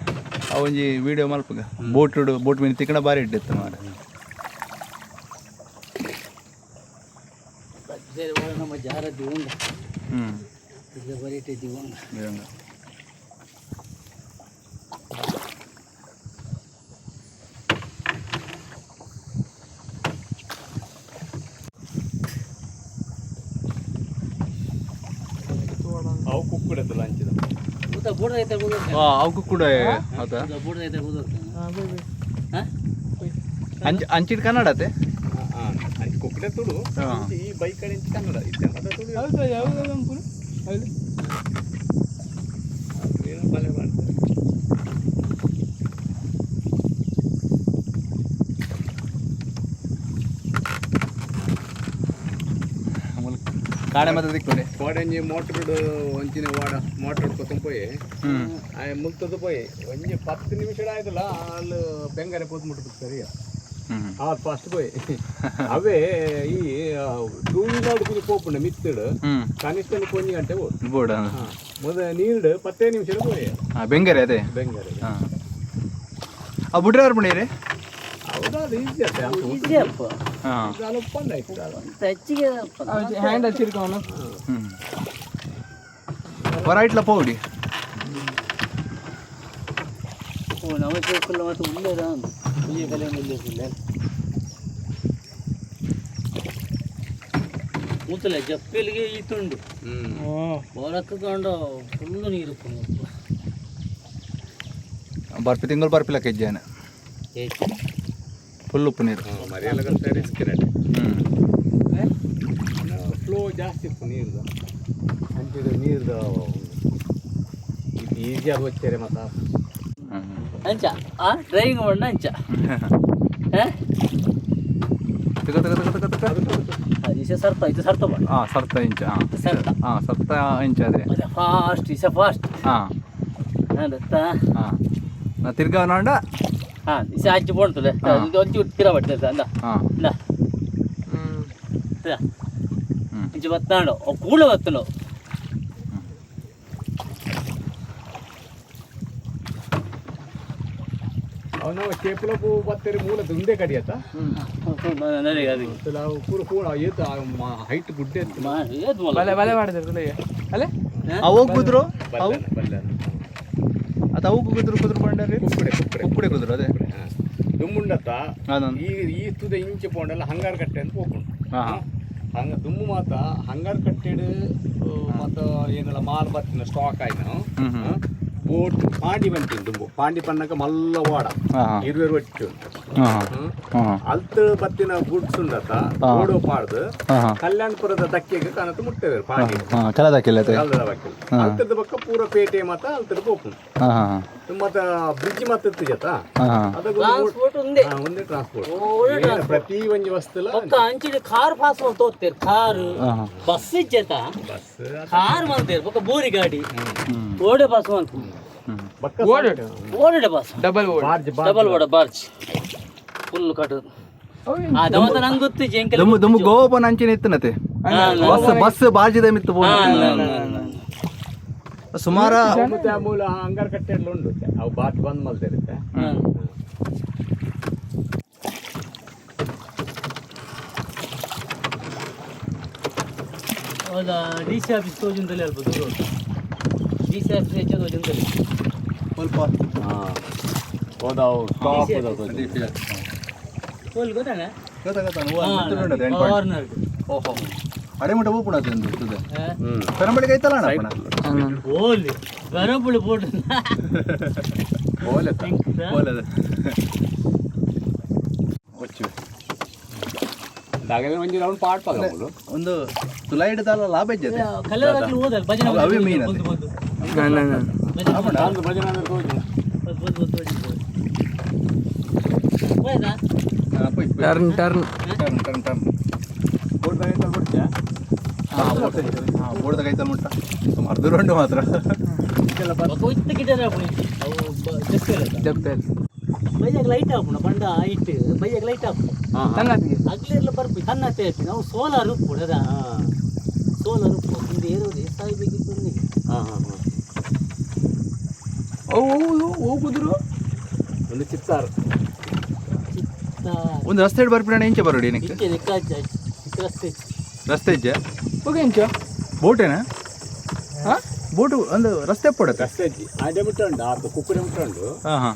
ಆ ಒಂಜಿ ವಿಡಿಯೋ ಮಲ್ಪಗ ಬೋಟ್ ಬೋಟ್ ಮೀನು ತಿಕ್ಕಣ ಬಾರಿ ಇಡ್ಡಿತ್ತು ಮಾರೆ. ನಮ್ಮ ಜಾರ ದಿವಂಗ. ಹ್ಞೂ. ಬರೀಟೆ ದಿವಂಗ. ಅವು ಕುಕ್ಕುಡತ್ತಲ್ಲ ಅಂಚಿದ. ಊಟ ಬೋರ್ಡ್ ಐತೆ. ಅವಕ್ಕೂ ಕೂಡ ಹೌದಾ? ಬೋರ್ಡ್ ಐತೆ. ಹಾಂ. ಅಂಚ್ ಅಂಚಿಡ್ ಕನ್ನಡ ಅತ್ತೆ. ಹಾಂ, ಅಂಚೆ ಕುಕ್ಕುಡೆ ತುಳು. ಹಾ. ಇಂಚೆ ಈ ಬೈಕ್ ಕಡೆ ಇಂಚೆ ಕನ್ನಡ ಇತ್ತೆ ಮತ್ತೆ ತುಳು. ಹೌದು, ಯಾವ್ದು ಅಂಪುನು ಹೌದು. ಏನು ಬಲೆ ಮಾಡ್ತಾರೆ. ಕಾಡೆ ಮತ್ತೆ ದಿಕ್ಕೊಂಡೆ. ಕೋಡಂಜಿ ಮೋಟ್ರ್ ಒಂಚಿನ ವಾಡ ಮೋಟ್ರ್ ಕೊತ್ತಂಪೋಯಿ. ಹ್ಞೂ. ಆಯ ಮುಲ್ತದ ಪೋಯಿ ಒಂಜಿ 10 ನಿಮಿಷ ಆಯ್ತಲ್ಲ ಅಲ್ಲಿ ಬೆಂಗಾರೆ ಪೋತ್ ಮುಟ್ಟು ಸರಿ. ಹ್ಞೂ. ಆ ಫಸ್ಟ್ ಪೋಯಿ ಅವೇ ಈ ಟೂ ವೀಲರ್ ಕುದಿ ಪೋಪುಂಡ ಮಿತ್ತಡು. ಹ್ಞೂ. ಕನಿಷ್ಠ ಒಂಜಿ ಗಂಟೆ ಬೋಡು. ಬೋರ್ಡ್. ಮೊದ ನೀರ್ಡ್ 10 ನಿಮಿಷ ಪೋಯಿ. ಹಾಂ, ಬೆಂಗರೆ ಅದೇ. ಬೆಂಗಾರೆ. ಹಾಂ, ಆ ಬುಡ್ರೆ ಬರ್ಪುಂಡೇರಿ. ಹೌದಾ, ಅದು ಈಸಿ ಅತ್ತೆ. ಈಸಿ ಅಪ್ಪ. ಹಾಂ. ಒಪ್ಪಂದ ಆಯ್ತು. ಹೆಚ್ಚಿಗೆ. ಹ್ಯಾಂಡ್ ಹಚ್ಚಿರ್ಕವನು. ಹ್ಞೂ, ಹೊರ ಇಟ್ಲ ಪೋಡಿ. ಓ ನಮ್ಮ ಚೌಕಲ್ಲ ಮತ್ತು ಉಳ್ಳೇದ ಹುಲಿಯ ಕಲೆ ಉಳ್ಳೇದಿಲ್ಲ ಮೂತಲೆ ಜಪ್ಪೆಲಿಗೆ ಈ ತುಂಡು. ಹ್ಞೂ. ಹೊರಕ್ಕೆ ಕಂಡ ಫುಲ್ಲು ನೀರು. ಬರ್ಪಿ ತಿಂಗಳು ಬರ್ಪಿಲ್ಲ ಕೆಜ್ಜಾನ. ಫುಲ್ ಉಪ್ಪು ನೀರು. ಮರಿಯಲ್ಲ ರಿಸ್ಕ್. ಹ್ಞೂ. ಫ್ಲೋ ಜಾಸ್ತಿ ಇತ್ತು ನೀರ್ದು ಅಂಚಿದ ನೀರ್ದು. ಇದು ಈಸಿಯಾಗಿ ಹೋಗ್ತಾರೆ ಮತ್ತ. ಹ್ಞೂ. ಅಂಚ ಆ ಡ್ರೈವಿಂಗ್ ಮಾಡೋಣ ಅಂಚ ಹಾ. ತಗ ತಗ ತಗ ತಗ ತಗ. ಇಸೆ ಸರ್ತ ಇದು ಸರ್ತ ಮಾಡ. ಹಾಂ, ಸರ್ತ ಇಂಚ ಹಾಂ. ಸರ್ತ. ಹಾಂ, ಸರ್ತ ಇಂಚ ಅದೇ. ಮತ್ತೆ ಫಾಸ್ಟ್ ಇಸೆ ಫಾಸ್ಟ್. ಹಾಂ. ಹಾಂ ದತ್ತ. ಹಾಂ, ನಾ ತಿರ್ಗಾ ನಾಂಡ. ಹಾಂ, ಇಸೆ ಹಚ್ಚಿ ಬೋಣ್ತದೆ. ಹಾ. ಇದು ಒಂಚೂರು ತಿರ ಬರ್ತದೆ ಅಂದ. ಹಾಂ. ಇಂದ. ಹ್ಞೂ. ಇಂಚ ಬತ್ತಾಂಡು ಕೂಡಲೇ ಬತ್ತಂಡು. ಅವು ನಾವು ಕೇಪುಲ ಪೂ ಬತ್ತೇರಿ ಮೂಲದ ಉಂಡೆ ಕಡಿಯತ್ತ. ನನಗೆ ಅದು ನಾವು ಪೂರ ಪೂರ ಏತು ಹೈಟ್ ಗುಡ್ಡೆ ಇತ್ತು. ಏತ್ ಮೊಲ. ಬಲೆ ಬಲೆ ಮಾಡಿದ್ರು ಅಲ್ಲೇ. ಅವು ಕುದ್ರು ಅವು ಬಲ್ಲೆನ, ಬಲ್ಲೆನ. ಅದು ಅವು ಕುದ್ರು ಕುದ್ರು ಬಂಡಾರಿ. ಕುಕ್ಕುಡೆ ಕುಕ್ಕುಡೆ. ಕುಕ್ಕುಡೆ ಕುದ್ರು ಅದೇ. ದುಮ್ಮುಂಡತ್ತ. ಅದೊಂದು. ಈ ಈ ತುದೆ ಇಂಚೆ ಪೋಂಡಲ್ಲ ಹಂಗಾರ ಕಟ್ಟೆ ಅಂತ ಹೋಗ್ಕೊಂಡು. ಹಾಂ ಹಾಂ. ಹಂಗ ದುಮ್ಮು ಮಾತ ಹಂಗಾರ ಕಟ್ಟೆಡು ಮತ್ತ ಏನೆಲ್ಲ ಮಾಲ್ ಬತ್ತಿನ ಸ್ಟಾಕ್ ಆಯ್ತು. ಹ್ಮ್ ಹ್ಮ್. ಬೋಟ್ ಪಾಂಡಿ ಬಂತಿಂದು ದುಂಬು ಪಾಂಡಿ ಪನ್ನಕ ಮಲ್ಲ ವಾಡ. ಹಾ ಹಾ. ಇರುವೆರು ಒಟ್ಟು. ಹಾ ಹಾ. ಅಲ್ತ್ ಬತ್ತಿನ ಗುಡ್ಸ್ ಉಂಡತ ಓಡೋ ಪಾಡ್ದು ಹಾ ಹಾ. ಕಲ್ಯಾಣಪುರದ ದಕ್ಕೆಗೆ ಕನತು ಮುಟ್ಟೆದರು ಪಾಂಡಿ. ಹಾ, ಕಲದಾಕಿಲ್ಲ. ಕಲ್ಲದ ಬಕ್ಕಿಲ್ ಅಲ್ತದ ಬಕ್ಕ ಪೂರ ಪೇಟೆ ಮತ್ತ ಅಲ್ತದ ಪೋಪುಂಡು. ಹಾ ಹಾ. ಮತ್ತ ಬ್ರಿಡ್ಜ್ ಮತ್ತ ಇತ್ತಿಜತ. ಹಾ ಹಾ. ಅದಕ್ಕೆ ಟ್ರಾನ್ಸ್ಪೋರ್ಟ್ ಒಂದೇ. ಒಂದೇ ಟ್ರಾನ್ಸ್ಪೋರ್ಟ್ ಪ್ರತಿ ಒಂಜಿ ವಸ್ತುಲ. ಬೊಕ್ಕ ಅಂಚಿನ ಕಾರ್ ಪಾಸ್ ತೋತೇರ್, ಕಾರ್ ಬಸ್ ಇಜ್ಜತ. ಬಸ್. ಕಾರ್ ಮಂತೇರ್, ಬೊಕ್ಕ ಬೋರಿ ಗಾಡಿ ಓಡೆ ಪಾಸ್ ಮಂತು. ಬಕ್ಕ ಓಡೆ ಪಾಸ್. ಡಬಲ್ ಓಡ್. ಬಾರ್ಜ್. ಡಬಲ್ ಓಡ ಬಾರ್ಜ್ ಫುಲ್ ಕಟ್ಟು. ಅದವಂತ ನಂಗೆ ಗೊತ್ತು ಎಂಕೆಲ್ಲ. ದುಮ್ಮು ದುಮ್ಮು ಗೋಪನ ಅಂಚಿನ ಇತ್ತನತೆ ಬಸ್ ಬಸ್ ಬಾಜಿದ ಮಿತ್ತು ಪೋನ ಸುಮಾರ. ಮತ್ತೆ ಆ ಮೂಲ ಅಂಗಾರ ಕಟ್ಟೆಡ್ಲ ಉಂಡು, ಅವು ಬಾಟ್ ಬಂದ್ ಮಲ್ದಿರುತ್ತೆ. ಹೌದಾ, ಡಿ ಸಿ ಆಫೀಸ್ ತೋಜುಂದಲ್ಲಿ ಅಲ್ಪ ದೂರ. ಡಿ ಸಿ ಆಫೀಸ್ ಹೆಚ್ಚು ತೋಜುಂದಲ್ಲಿ. ಸ್ವಲ್ಪ. ಹೋದಾವು ಟಾಪ್. ಹೋಲ್ ಗೊತ್ತಾನ. ಗೊತ್ತಾಗ. ಕಾರ್ನರ್. ಓಹೋ, ಅಡೆ ಮುಟ್ಟ ಪೂಪುಣ ಅದು ಪೆರಂಬಳಿಗೆ ಐತಲ್ಲ ಅಣ್ಣ. ಹೋಲ್ ಬರಪುಳಿ ಬೋಟ್. ಓಲೆ. ಹೋಲದ ಒಚ್ಚು. ದಾಗಲೇ ಒಂಜಿ ರೌಂಡ್ ಪಾಡ್ ಪಾಗ ಮೂಲು. ಒಂದು ತುಲೈಡ್ ದಾಲ ಲಾಭ ಇಜ್ಜತೆ. ಕಲ್ಲರ್ ಹಾಕಿ ಹೋದಲ್ ಭಜನೆ. ಅವೇ ಮೀನ್ ಬಂದು ಬಂದು. ಅಂದು ಭಜನೆ ಅಂದ್ರೆ ತೋಜು. ಬಂದು ಬಂದು ಬಂದು ಹೋಯ್ತಾ. Turn turn. Turn turn turn. Boat ದಾಗ ಐತಲ್ ಬಿಡ್ತ್ಯಾ? ಹಾಂ, ಬೋರ್ಡ್ದಾಗ ಐತಲ್ ಮುಟ್ಟ ಸುಮಾರು ದೂರ ಉಂಟು ಮಾತ್ರ. ಒತ್ತ ಗಿಡ ಅವು ಜಸ್ಟ್. ಜಪ್ಪೆ. ಬೈಯಾಗ ಲೈಟ್ ಹಾಪುಣ ಬಂಡ ಇಟ್ಟು ಬೈಯಾಗ ಲೈಟ್ ಹಾಪುಣ. ತನ್ನತ್ತಿಗೆ. ಅಗ್ಲಿರ್ಲ ಬರ್ಪಿ ತನ್ನತ್ತೆ ಆಯ್ತು. ನಾವು ಸೋಲಾರ್ ಉಪ್ಪು ಅದ, ಸೋಲಾರ್ ಉಪ್ಪು ಹಿಂದೆ ಏರೋದು ಸಾಯ್ಬೇಕಿತ್ತು ನಿಮಗೆ. ಹಾ ಹಾ ಹಾ. ಅವು ಅವು ಕುದುರು. ಒಂದು ಚಿತ್ತಾರ. ಚಿತ್ತ. ಒಂದು ರಸ್ತೆ ಬರ್ಪಿಣ ಇಂಚೆ ಬರೋಡಿ ಏನಕ್ಕೆ? ಇತ್ತೆ ಲೆಕ್ಕಾಚ ರಸ್ತೆ. ರಸ್ತೆ ಇಜ್ಜೆ. ಓಕೆ ಇಂಚ. ಬೋಟೇನಾ? ಹಾ. ಬೋಟು ಒಂದು ರಸ್ತೆ ಪಡತ್ತೆ. ರಸ್ತೆ ಅಜ್ಜಿ ಆಡೆ ಬಿಟ್ಟು ಉಂಡು ಆತ ಕುಕ್ಕುಡೆ ಬಿಟ್ಟು ಉಂಡು. ಹಾಂ ಹಾಂ,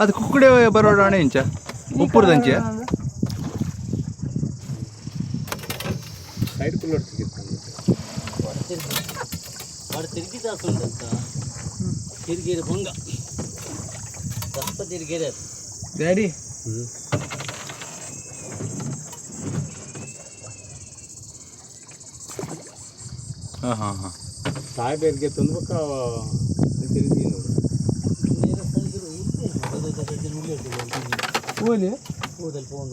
ಅದು ಕುಕ್ಕುಡೆ ಬರೋಣ ಇಂಚ ಉಪ್ಪುರ್ದಂಚೆ. ಸೈಡ್ ಕುಲ್ಲೊಡ್ತಿಗಿತ್ತು. ವಾಡ ತಿರುಗಿ ದಾಸ ಉಂಟಂತ ತಿರುಗೇರಿ ಬೊಂಗ ರಸ್ತೆ ತಿರುಗೇರಿ ಅದು. ಡ್ಯಾಡಿ. ಹಾಂ ಹಾಂ ಹಾಂ. ಸಾಹೇಬರಿಗೆ ತಂದ್ಬೇಕ ತಿರುಗಿ ನೋಡು. ನೇರ ಸ್ಥಳಕ್ಕೆ ಇತ್ತೆ ಅದು ಅದು ಉಳ್ಳಿ. ಓಲಿ. ಹೋದಲ್ಲಿ ಫೋನ್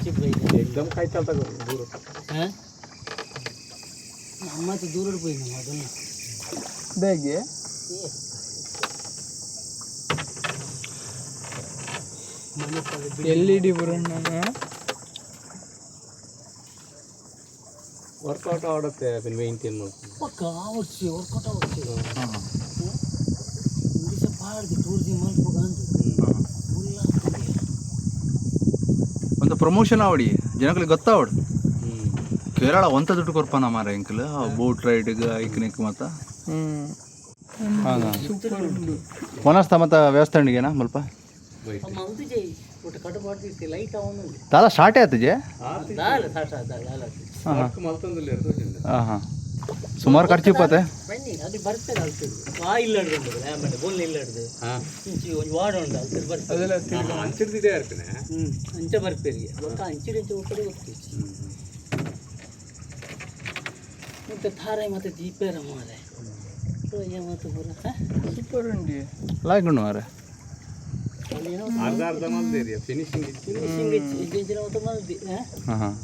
ಚಿಕ್ಕ. ಎಕ್ದಮ್ ಕಾಯ್ತಾ ತಗೋ ದೂರ. ಹಾಂ, ನಮ್ಮ ದೂರ ಪೋಯಿ ನಮ್ಮ ಅದನ್ನು. ಬ್ಯಾಗೆ. ಎಲ್ ಇ ಡಿ ಬರೋಣ. ವರ್ಕೌಟ್ ಆಡುತ್ತೆ ಅದನ್ನ ಮೇಂಟೈನ್ ಮಾಡ್ಕೊಂಡು. ಪಕ್ಕ ಆವರ್ಸಿ ವರ್ಕೌಟ್ ಆವರ್ಸಿ ಇಂಗ್ಲೀಷ ಪಾಡ್ದು ಟೂರಿಸಂ ಮಲ್ಪುಗ ಅಂದು ಮುಲ್ಲ. ಒಂದು ಪ್ರಮೋಷನ್ ಆವಡಿ, ಜನಗಳಿಗೆ ಗೊತ್ತಾವಡು. ಕೇರಳ ಒಂತ ದುಡ್ಡು ಕೊರ್ಪಾನ ಮಾರ ಎಂಕಲ್ ಬೋಟ್ ರೈಡ್ಗೆ ಐಕ್ನಿಕ್ ಮತ್ತ. ಹ್ಮ್. ವನಸ್ತ ಮತ್ತ ವ್ಯವಸ್ಥೆ ಉಂಡಿಗೆನಾ ಮುಲ್ಪ? ಮಲ್ದು ಜೈ ಒಟ್ಟು ಕಟ್ಟು ಮಾಡ್ತಿರ್ತಿ ಲೈಟ್ ಅವನು. ದಾದ ಸ್ಟಾರ್ಟ್ ಆಯ್ತು ಜೆ. ದಾಲ ಸಾಟ ದಾಲ. ವರ್ಕ್ ಮಲ್ತೊಂದಿಲ್ಲ. ಹಾಂ ಹಾಂ, ಸುಮಾರು ಖರ್ಚು ಇಪ್ಪತ್ತೆ. ಬನ್ನಿ, ಅದು ಬರ್ತದೆ ಅಲ್ತಿದ್ದು ಆ ಇಲ್ಲಾಡ್ದು ಉಂಟು ಆಮೇಲೆ ಬೊಲ್ಲ ಇಲ್ಲಾಡ್ದು ಇಂಚಿ ಒಂಜಿ ವಾಡ ಉಂಟು ಅಲ್ತಿದ್ದು ಬರ್ತದೆ. ಅದೆಲ್ಲ. ಅಂಚಿಡ್ದಿದೆ ಇರ್ತೀನಿ. ಹ್ಞೂ, ಅಂಚ ಬರ್ಪೇರಿಗೆ ಬೊಕ್ಕ ಅಂಚಿಡಿ ಅಂಚೆ ಒಕ್ಕಡೆ ಗೊತ್ತಿತ್ತು. ಮತ್ತೆ ಥಾರೆ ಮತ್ತೆ ದೀಪೇರ ಮಾರೆ ಮತ್ತು ಪೂರ. ಸೂಪರ್ ಉಂಡಿ. ಲಾಯ್ಕ್ ಉಂಡು ಮಾರೆ. ಅಲ್ಲೇನೋ. ಅರ್ಧ ಅರ್ಧ ಮಲ್ದಿರಿ ಫಿನಿಶಿಂಗ್ ಇತ್ತು. ಫಿನಿಶಿಂಗ್ ಇಜ್ಜಿನ ಮತ್ತು ಮಲ್ದಿ ಹಾಂ. ಹಾಂ ಹಾಂ.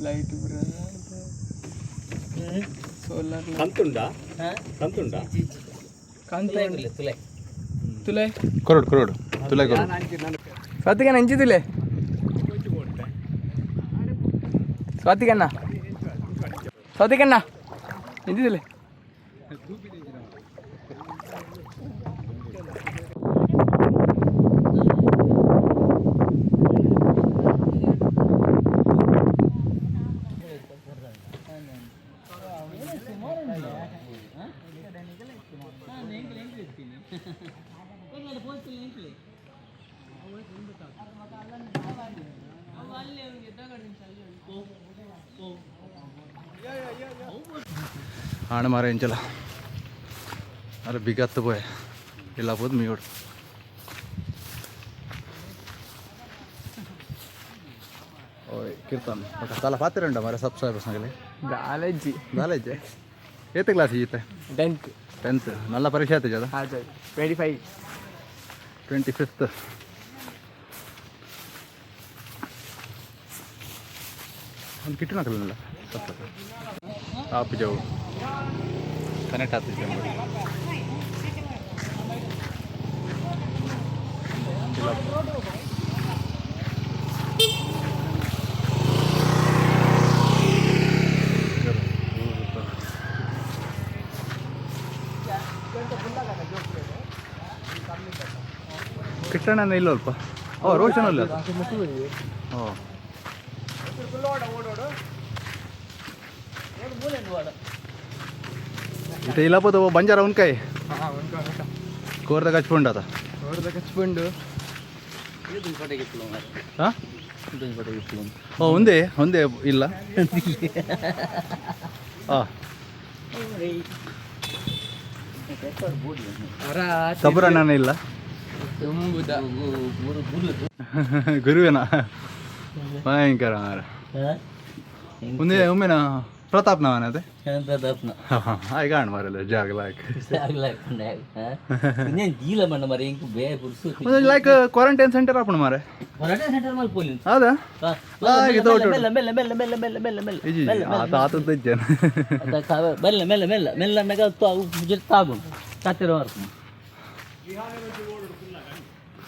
ಲೈಟ್ ಬರೋಣ. ಸೋಲಾರ್. ಕಂತುಂಡ. ಹಾಂ. ಕಂತುಂಡ. ಕಾಂತ. ತುಲೆ ತುಲೆ. ತುಲೆ. ಕೊರೋಡು ಕೊರೋಡು ತುಲೆ ಕೊರೋಡು. ಸ್ವಾತಿಕಣ್ಣ, ಇಂಚಿ ತುಲೆ. ಸ್ವಾತಿಕಣ್ಣ, ಸ್ವಾತಿಕಣ್ಣ, ಇಂಚಿ ತುಲೆ. ಆಣ ಮಾರ ಎಂಚಲ. ಅರೆ ಬಿಗತ್ತು ಪೋಯೆ ಇಲ್ಲ ಪೋದು ಮೀಯೋಡು. ಓಯ್ ಕೀರ್ತನ್ ತಲ ಪಾತಿರ ಉಂಡ ಮರೆ ಸಬ್ಸ್ಕ್ರೈಬರ್ಸ್ ನಗಲಿ. ದಾಲಜ್ಜಿ. ದಾಲೇಜೆ ಏತ್ ಕ್ಲಾಸ್ ಈತೆ? 10th. 10th. ನಲ್ಲ ಪರೀಕ್ಷೆ ಆಯ್ತು ಜದ. ಹಾಂ, 25. 25th. ಒಂದು ಕಿಟ್ಟು ನಕಲಿಲ್ಲ ಆಪ್ ಜಾವು ಕನೆಕ್ಟ್ ಆಗ್ತಿದ್ದೆ ನೋಡಿ. ಕಿಟ್ಟಣ್ಣ ಇಲ್ಲ ಅಲ್ಪ. ಓ ರೋಷನ್ ಅಲ್ಲ. ಓ ಇತ್ತೆ ಇಲ್ಲ ಪೋತ ಬಂಜಾರ ಉನ್ಕಾಯಿ. ಹಾಂ, ಉಂಟು. ಕೋರ್ದ ಕಚ್ಪುಂಡು ಅದ. ನೋಡ್ದ ಕಚ್ಪುಂಡು. ಹಾಂ, ಓ ಒಂದೇ ಒಂದೇ ಇಲ್ಲ. ಹಾಂ, ಸಬರಣ್ಣನ ಇಲ್ಲ. ತುಂಬುದ. ಗುರುವೇನ ಭಯಂಕರ ಮಾರ್ರೆ. ಒಂದೇ ಒಮ್ಮೆನ ಪ್ರತಾಪ್ ನವನ ಅದೇ. ಪ್ರತಾಪ್ನ. ಹಾಯ್ ಕಾಣ್ ಮಾರಲ್ಲ ಜಾಗ ಲಾಯ್ಕ್. ದೀಲ ಮಣ್ಣ ಮರ ಇಂಕ್ ಬೇ ಪುರ್ಸು. ಲೈಕ್ ಕ್ವಾರಂಟೈನ್ ಸೆಂಟರ್ ಆಪುಂಡು ಮಾರೆ. ಹೊರಟೆ ಸೆಂಟರ್ ಮಲ್ ಪೋಲಿ. ಹೌದಾ? ಮೆಲ್ಲ ಮೆಲ್ಲ ಮೆಲ್ಲ ಮೆಲ್ಲ ಮೆಲ್ಲ ಮೆಲ್ಲ ಮೆಲ್ಲ. ಇಜ್ಜಿ ಆತ ಆತದ ಇಜ್ಜನ. ಮೆಲ್ಲ ಮೆಲ್ಲ ಮೆಲ್ಲ ಮೆಲ್ಲ ಅನ್ನಗ ತಾಗು ತಾತಿರ ವರ್ಕು.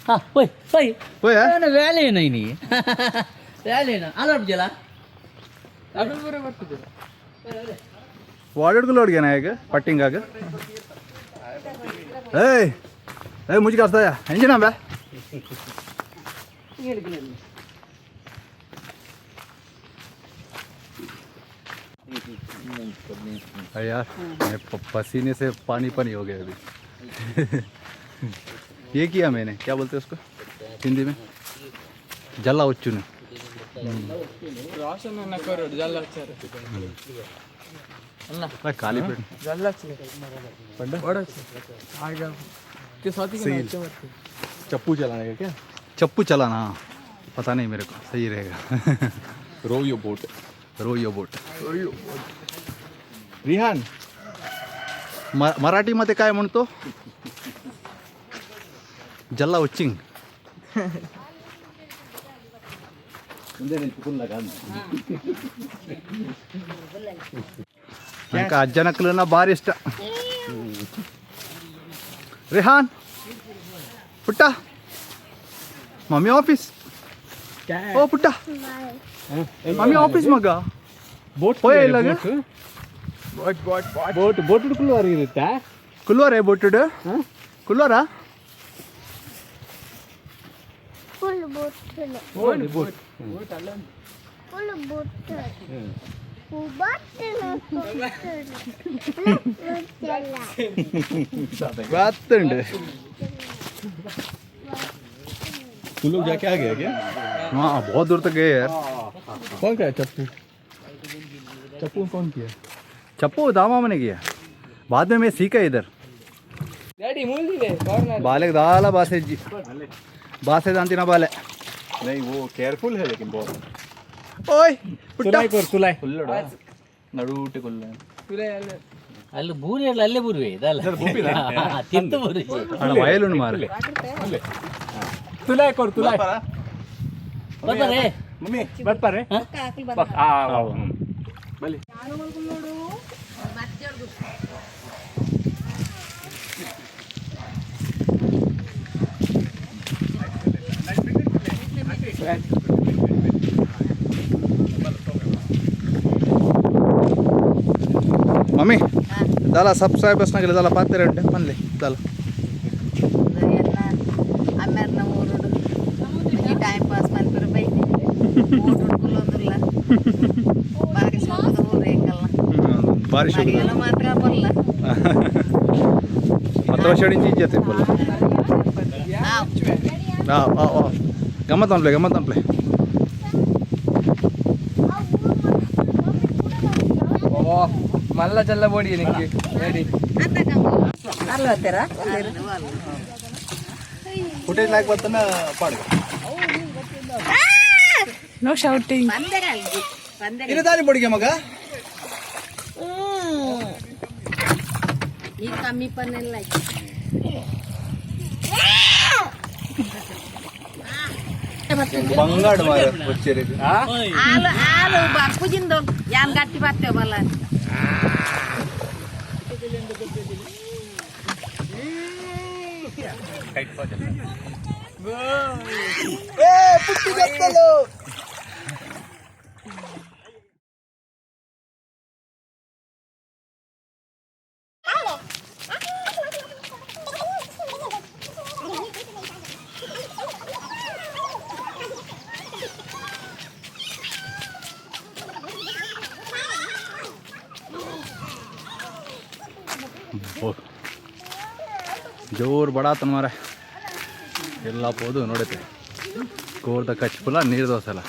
ಹಾ ಹೋಯ್ ಹೋಯ್. ಹೋಯ್. ವ್ಯಾಲೆ ಏನ ಇನಿ ವ್ಯಾಲೆ ಏನ ಅಲರ್ಟ್ ಜಲ. ಅಗಲ್ ಬರ್ತದೆ. ವಾರ್ಡ್ಗಳು ಅಡ್ಗೆನ ಈಗ ಪಟ್ಟಿಂಗ್ ಆಗ. ಏಯ್ ಏಯ್ ಮುಜ್ಜಿ ಕಾಸ್ತಾಯ ಎಂಜಿನ ಬೇ. अरे यार, मैं पसीने से पानी पानी हो गया अभी। ये किया मैंने, क्या बोलते हैं उसको हिंदी में, जला उच्चू ने। ರೋಷನ್ ಅನ್ನ ಕೊರೋಡು ಜಲ್ಲ ಹಚ್ಚಾರ ಅಣ್ಣ. खाली पेट. ಜಲ್ಲ ಹಚ್ಚಿ ಆಗ ಸ್ವಾತಿಗೆ ಬರ್ತದೆ. चप्पू चलाने का क्या? चप्पू चलाना, हाँ, पता नहीं मेरे को सही रहेगा। Row your boat. Row your boat. Rihan. मराठीमध्ये काय म्हणतो? जल्ला उच्चिंग. ನಂಗೆ ಅಜ್ಜನಕ್ಲನ ಭಾರಿ ಇಷ್ಟ. ರಿಹಾನ್ ಪುಟ್ಟ, ಮಮ್ಮಿ ಆಫೀಸ್. ಓ ಪುಟ್ಟ, ಮಮ್ಮಿ ಆಫೀಸ್ ಮಗ. ಬೋಟ್. ಹೋಯ ಇಲ್ಲ. Boat boat boat. Boat boat ಕುಲ್ಲುವಾರ ಇರುತ್ತಾ? ಕುಲ್ವಾರೆ ಬೋಟುಡು ಕುಲ್ವಾರ. ಫುಲ್ ಬೊಟ್ಟಲು. ಬೋಟ್ ಬೋಟ್ ಬೋಟ್ ಅಲ್ಲ. ಫುಲ್ ಬೊಟ್ಟಲು ಬೊಟ್ಟಲು ಬೊಟ್ಟಲು. ಬಾತುಂಡು. तुम लोग जाके आ गया क्या? हाँ, बहुत दूर तक गए यार. कौन किया चप्पू? चप्पू कौन किया? चप्पू दामा मैंने किया, बाद में मैं सीखा इधर. Daddy ಮುಳ್ದಿದೆ corner. ಬಾಲೆಗೆ ದಾಲ ಬಾಸೆ ಬಾಸೆ ದಾಂತಿನ ಬಾಲೆ. नहीं, वो केयरफुल है लेकिन बहुत. ಓಯ್ ಪುಟ್ಟ. तुलाई कर तुलाई ನಡುಟೆ ಕೊಲ್ಲ. ತುಲೆ ಅಲ್ಲ. ಅಲ್ಲಿ ಬೂರಿ ಅಲ್ಲ, ಅಲ್ಲೇ ಬೂರುವೆ ಇದಲ್ಲ ತಿಂತು ಬೂರಿ. ಅಣ್ಣ ವಯಲುಂಡು ಮಾರೆ. ತುಲಾಯ್ ಕೊರ್ ತುಲಾಯ್. ಬರ್ತಾರೆ. ಮಮ್ಮಿ ಬರ್ತಾರೆ. ಆ ಬಲಿ. ಮಮ್ಮಿ ದಾಲ ಸಬ್ಸ್ಕ್ರೈಬರ್ಸ್ ನಾಗಲಿ ದಾಲ ಪಾತ್ರೆ ಉಂಟೆ ಪನ್ಲೆ ದಾಲ. ಅಮ್ಮೆರ್ನ ಊರುಡು ಟೈಮ್ ಪಾಸ್ ಮನ್ಪುರ ಬೈತಿ ಊರುಡು ಕುಲ್ಲೊಂದುಲ್ಲ. ಬಾರಿ ಸೋಕದ ಊರು ಎಂಕಲ್ನ. ಬಾರಿ ಶುಭ. ಮರಿಯಲ ಮಾತ್ರ ಬಲ್ಲ. ಮತ್ತೆ ವರ್ಷ ಇಂಚಿ ಇಜ್ಜತೆ ಪುಲ್ಲ. ಆ ಆ ಆ ಗಮ್ಮತ್ ಅನ್ಪ್ಲೆ, ಗಮ್ಮತ್ ಅನ್ಪ್ಲೆ. ಓ. ಮಲ್ಲ ಚಲ್ಲ ಬೋಡಿ ನಿಂಗೆ ಹೇಳಿ. ಫುಟೇಜ್ ಲಾಕ್ ಬರ್ತಾನ ಪಾಡು. No shouting. ಇದು ದಾರಿ ಬಡಿಗೆ ಮಗ. ಈ ಕಮ್ಮಿ ಪನ್ನೆಲ್ಲ. ಬಂಗಾಡು ಮಾರ ಬಚ್ಚೇರಿಗೆ. ಆಲು ಆಲು ಪೂಜಿಂದು ಯಾನ್ ಗಟ್ಟಿ ಬರ್ತೇವೆ ಬಲ್ಲ. ಜೋರು ಬಡಾತನ ಮಾರ. ಎಲ್ಲ ಪೋದು ನೋಡೈತೆ. ಕೋರ್ದ ಕಚ್ಪುಲ ನೀರು ದೋಸೆಲ್ಲ.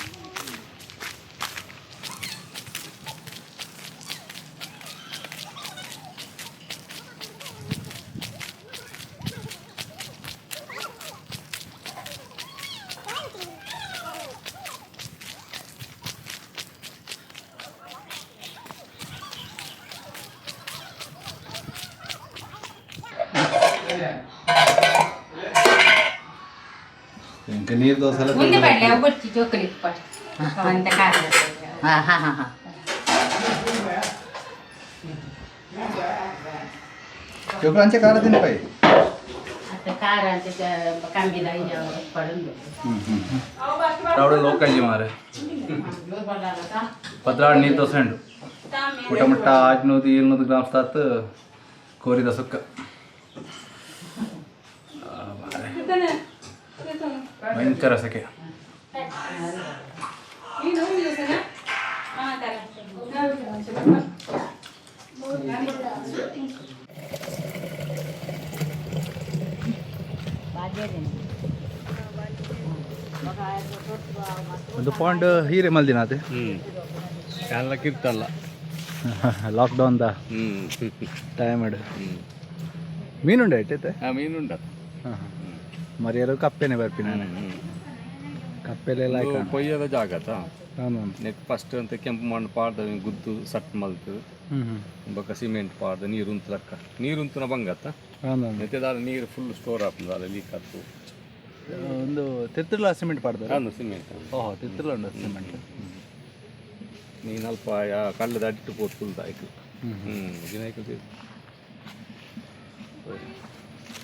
ಇಂಕ ನೀರು ದೋಸೆ ಎಲ್ಲ. ಮುಂದೆ ಬರಲಿ ಅವು ಬಚ್ಚಿ ಜೋಕಲಿ ಫಸ್ಟ್ ಅಂತ ಕಾರಣ. ಹಾ ಹಾ ಹಾ ಹಾ. ಜೋಕುಲು ಅಂಚೆ ಖಾರ ತಿನ್ಪೈ. ಅತ್ತ ಖಾರ ಅಂತ ಕಂಬಿದ ಪಡಂದು. ರಾವಡ ಲೋಕಲ್ ಮಾರೆ. 12 ನೀರು ದೋಸೆ ಉಂಡು. ಊಟ ಮುಟ್ಟ 600 700 ಗ್ರಾಮ್ ತಾತ್ ಕೋರಿದ ಸುಕ್ಕ. ಆ, ಮಾರೆ. ಭಯಂಕರ ಸೆಕೆ. ಒಂದು ಪಾಂಡ್ ಹೀರೆ ಮಲ್ದಿನ ಅದೇ. ಎಲ್ಲ ಕಿರ್ತಲ್ಲ. ಲಾಕ್ಡೌನ್ the time ಇಡು. ಮೀನುಂಡ ಇಟ್ಟೈತೆ. ಮೀನುಂಡ. ಮರಿಯರು ಕಪ್ಪೆನೆ ಬರ್ಪಿನ ಕಪ್ಪೆಲೆಲ್ಲ. ಕೊಯ್ಯದ ಜಾಗತ. ಹಾಂ. ನೆಕ್ ಫಸ್ಟ್ ಅಂತ ಕೆಂಪು ಮಣ್ಣು ಪಾಡ್ದ ಗುದ್ದು ಸಟ್ ಮಲ್ತು. ಹ್ಞೂ ಹ್ಞೂ. ಬೊಕ್ಕ ಸಿಮೆಂಟ್ ಪಾಡ್ದ ನೀರು ಉಂತಲಕ್ಕ ನೀರು ಉಂತುನ ಬಂಗತ್ತ. ಹಾಂ. ನೆತ್ತೆ ನೀರು ಫುಲ್ ಸ್ಟೋರ್ ಆಗ್ತದೆ ಅಲ್ಲ ಲೀಕ್ ಆತು. ಒಂದು ತಿತ್ತುಲ ಸಿಮೆಂಟ್ ಪಾಡ್ದಾರೆ. ಅಂದು ಸಿಮೆಂಟ್. ಓಹೋ, ತಿತ್ತುಲ ಉಂಡು ಸಿಮೆಂಟ್. ನೀನು ಅಲ್ಪ ಕಲ್ಲದ ಅಡಿಟ್ಟು ಪೋತ್ ಫುಲ್ ಆಯ್ತು. ಹ್ಞೂ, ದಿನ ಆಯ್ತು.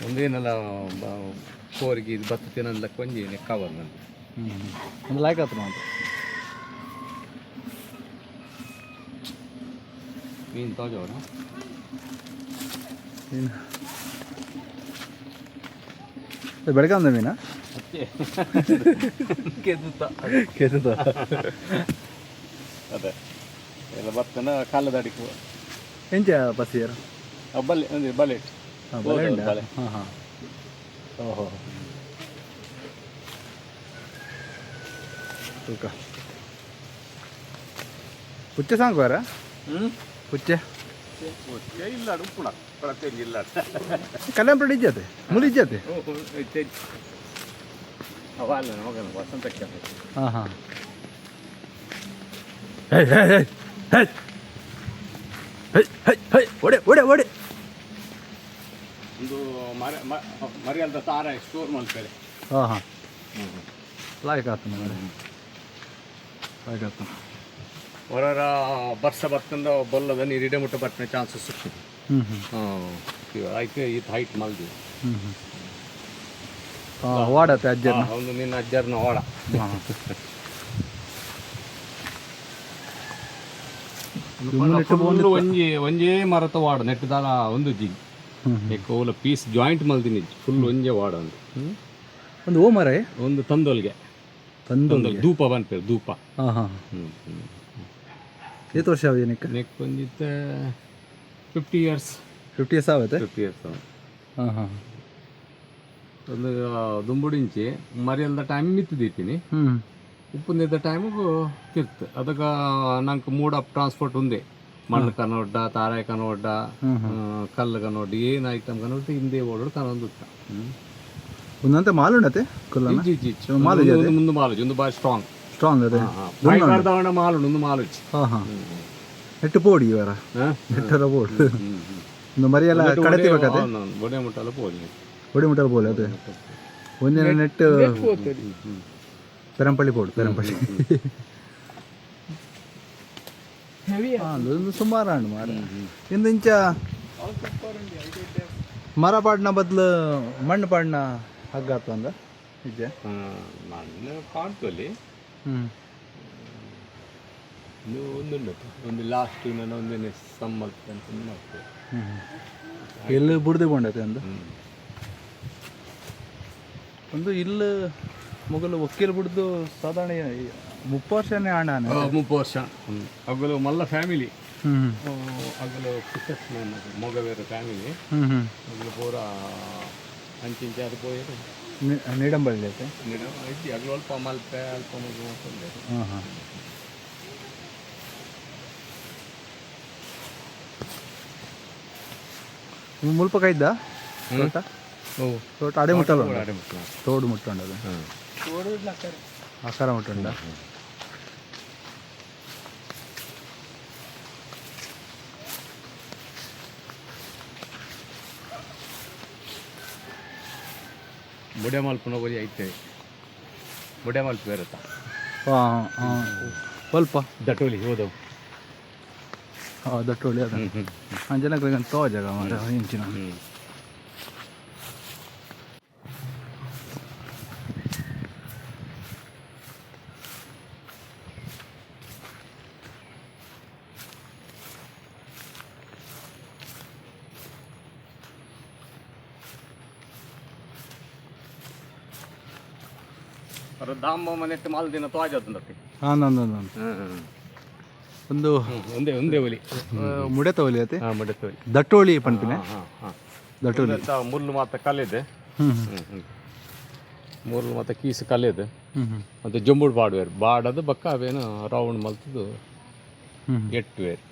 ಒಂದೇನಲ್ಲ ಕೋರಿಗೆ ಇದು ಭತ್ತ ತಿನ್ನಲಕ್ಕೆ ಒಂಜಿ ಕವರ್ ನಂದು. ಹ್ಞೂ, ಒಂದು ಲೈಕ್ ಆತು ಮಾತು. ಮೀನು ತಾಜವನ. ಮೀನು ಬೆಳಗ್ಗೆ ಒಂದು ಮೀನಾ? ಕೆದ್ದುತ್ತ. ಕೇತದ. ಅದೇ ಎಲ್ಲ ಭತ್ತನ ಕಲ್ಲದ ಅಡಿಗೆ. ಎಂಚ ಬಸ್ಸಿಯರು? ಬಲೆ ಅಂದ್ರೆ ಬಲೆ. ಹಾಂ, ಬಲೆ ಉಂಟಾ? ಬಲೆ. ಹಾಂ ಹಾಂ, ಓಹೋ. ತೂಕ ಪುಚ್ಚೆ ಸಾಂಗ್ ಬಾರ. ಪುಚ್ಚೆ. ಇಲ್ಲ, ಉಪ್ಪುಣ ಇಲ್ಲ. ಕಲ್ಯಾಣ ಇಜ್ಜತೆ ಮುಲಿ ಇಜ್ಜತೆ. ಅಲ್ಲ ಮಗನ ವಸಂತಕ್ಕೆ. ಹಾಂ ಹಾಂ. ಹೇ ಹೇ ಹೇ ಹೇ ಹೇ ಹೇ ಹೇ, ಒಡೆ ಒಡೆ ಒಡೆ. ಒಂದು ಮರ ಮರಿಯಲ್ದ ತಾರ ಸ್ಟೋರ್ ಮಾಡ್ತಾರೆ. ಹಾಂ ಹಾಂ, ಲಾಯ್ಕ್ ಆತು ಮಾರ್ರೆ, ಲಾಯ್ಕ್ ಆತು. ಹೊರರ ಬರ್ಸ ಬತ್ತಂದ ಬೊಲ್ಲದ ನೀರು ಇಡೆ ಮುಟ್ಟ ಬರ್ತಾನೆ ಚಾನ್ಸಸ್. ಹ್ಞೂ ಹ್ಞೂ. ಹಾಂ, ಆಯ್ತು, ಈತ ಹೈಟ್ ಮಲ್ದಿ. ಹ್ಞೂ ಹ್ಞೂ, ಹಾಂ, ವಾಡತ್ತೆ ಅಜ್ಜನ. ಒಂದು ನಿನ್ನ ಅಜ್ಜರ್ನ ವಾಡ. ನೆಟ್ಟು. ಒಂಜಿ ಒಂಜೇ ಮರತ ವಾಡ ನೆಟ್ಟು ದಾಲ ಒಂದು ಜಿ ಓಲ ಪೀಸ್ ಜಾಯಿಂಟ್ ಮಲ್ದಿನಿ ಫುಲ್ ಒಂಜೇ ವಾಡ ಒಂದು. ಒಂದು ಓ ಮರ. ಒಂದು ತಂದೊಲ್ಗೆ. ತಂದು. ತಂದೊಲ್ ಧೂಪ ಬನ್ಪೇರು ಧೂಪ. ಹಾಂ ಹಾಂ. ಏತ್ ವರ್ಷ ಏನಕ್ಕೆ? ನೆಕ್ ಒಂಜಿತ್ತೆ 50 ಇಯರ್ಸ್. 50 ಇಯರ್ಸ್ ಆಗುತ್ತೆ. 50 ಇಯರ್ಸ್. ಹಾಂ ಹಾಂ. ಒಂದು ದುಂಬುಡಿಂಚಿ ಮರಿಯಲ್ದ ಟೈಮ್ ಮಿತ್ತು ದೀಪಿನಿ. ಹ್ಞೂ. ಉಪ್ಪುಂದಿದ್ದ ಟೈಮಿಗೂ ತಿರ್ತು ಅದಕ್ಕೆ ನಂಗೆ ಮೋಡ್ ಆಫ್ ಟ್ರಾನ್ಸ್ಪೋರ್ಟ್ ಒಂದೇ. ಮಣ್ಣು ಕನೋಡ್ಡ, ತಾರಾಯಿ ಕನೋಡ್ಡ, ಕಲ್ಲು ಕನೋಡ್ಡ, ಏನು ಐಟಮ್ ಕನೋಡ್ಡ ಹಿಂದೆ ಓಡೋಡು ಕನೊಂದು. ಒಂದಂತೆ ಮಾಲುಂಡತೆ ಕುಲ್ಲನ? ಇಜ್ಜಿ ಇಜ್ಜಿ ಇಜ್ಜಿ. ಮಾಲು. ಒಂದು ಮುಂದೆ ಮಾಲುಜಿ, ಒಂದು ಬಾರಿ ಸ್ಟ್ರಾಂಗ್. ಸ್ಟ್ರಾಂಗ್ ಅದೇ. ದಾವಣ ಮಾಲುಂಡು, ಒಂದು ಮಾಲುಜಿ. ಹಾಂ ಹಾಂ, ನೆಟ್ಟು ಪೋಡಿ ಇವರ ನೆಟ್ಟರ ಬೋಡು ಒಂದು ಮರಿಯೆಲ್ಲ ಕಡತಿ ಬೇಕಾದೆ. ಬೊಡೆ ಮುಟ್ಟಲ್ಲ ಪೋಲಿ. ಒಡಿ ಮುಟ್ಟಲು ಬೋಲೆ ಅದೇ ಒಂದಿನ ನೆಟ್ಟು ಪೆರಂಪಳ್ಳಿ ಬೋಡು, ಪೆರಂಪಳ್ಳಿ. ಹಾಂ, ಒಂದು ಸುಮಾರು ಹಣ್ಣು ಮಾರ ಇಂದು ಇಂಚ ಮರ ಪಾಡ್ನ ಬದಲು ಮಣ್ಣು ಪಾಡ್ನ ಹಗ್ಗ ಆತು ಅಂದ ನಿಜ. ಮಣ್ಣು ಕಾಣ್ತಲ್ಲಿ. ಹ್ಞೂ. ಇನ್ನು ಒಂದುಂಟು, ಒಂದು ಲಾಸ್ಟ್ ನಾನು ಒಂದೇನೆ ಸಮ್ಮಲ್ ಅಂತ ಮಾಡ್ತೇವೆ. ಎಲ್ಲಿ ಬುಡ್ದು ಕೊಂಡೈತೆ ಅಂದು ಒಂದು ಇಲ್ಲಿ ಮೊಗಲು ಒಕ್ಕೀಲ್ ಬುಡ್ದು ಸಾಧಾರಣ 30 ವರ್ಷನೇ ಆಣ. 30 ವರ್ಷ ಅಗಲು ಮಲ್ಲ ಫ್ಯಾಮಿಲಿ. ಹ್ಞೂ. ಅಗಲು ಫಿಶರ್ಸ್ ಮ್ಯಾನ್ ಮೊಗವೇರ ಫ್ಯಾಮಿಲಿ. ಹ್ಞೂ ಹ್ಞೂ. ಅಗಲು ಪೂರ ಅಂಚಿಂಚೆ ಅದು ಪೋಯರು. ನೀಡಂಬಳ್ಳಿ ಐತೆ. ಇಜ್ಜಿ, ಅಗಲು ಅಲ್ಪ ಮಲ್ಪೆ ಅಲ್ಪ ಮಗು ಅಂತಂದೆ. ಹಾಂ ಹಾಂ. ಮುಲ್ಪ ಕೈದ್ದ ತೋಟ? ಓ. ತೋಟ ಅಡೆ ಮುಟ್ಟಲ್ಲ? ಅಡೆ ಮುಟ್ಟಲ್ಲ. ತೋಡು ಮುಟ್ಟುಂಡದು, ಆಕಾರ ಮುಟ್ಟುಂಡ. ಬುಡೆ ಮಲ್ಪುನ ಒಲಿ ಐತೆ, ಬುಡೆ ಮಲ್ಪ ಬೇರತ್ತ. ಹಾಂ ಹಾಂ, ಸ್ವಲ್ಪ ದಟೋಲಿ ಹೋದವು. ಹಾಂ, ದಟ್ಟೋಳಿ ಅದ ಅಂಜನಕ್ಕೆ ತೋ ಜಾಗ ಮಾರ ಇಂಚಿನ. ದಾಂಬ ಮನೆ ಮಾಲ್ ದಿನ ತೋಜದಂತೆ. ಹಾಂ, ನಾನು ಒಂದು ಒಂದೇ ಒಂದೇ ಒಲಿ. ಮುಡೆತ ಒಲಿ ಅತೆ? ಹಾಂ, ಮುಡೆತ ಒಲಿ. ದಟ್ಟೋಳಿ ಪನ್ಪಿನ. ಹಾಂ ಹಾಂ. ದಟ್ಟೋಳಿ. ಮುಳ್ಳು ಮಾತ ಕಲ್ಲಿದೆ. ಹ್ಞೂ ಹ್ಞೂ. ಮುಳ್ಳು ಮತ್ತು ಕೀಸು ಕಲ್ಲಿದೆ. ಹ್ಞೂ ಹ್ಞೂ. ಮತ್ತು ಜಂಬುಡ್ ಬಾಡುವೇರು ಬಾಡದು ಬಕ್ಕ ಅವೇನು ರೌಂಡ್ ಮಲ್ತದು. ಹ್ಞೂ. ಎಟ್ಟುವೇರು.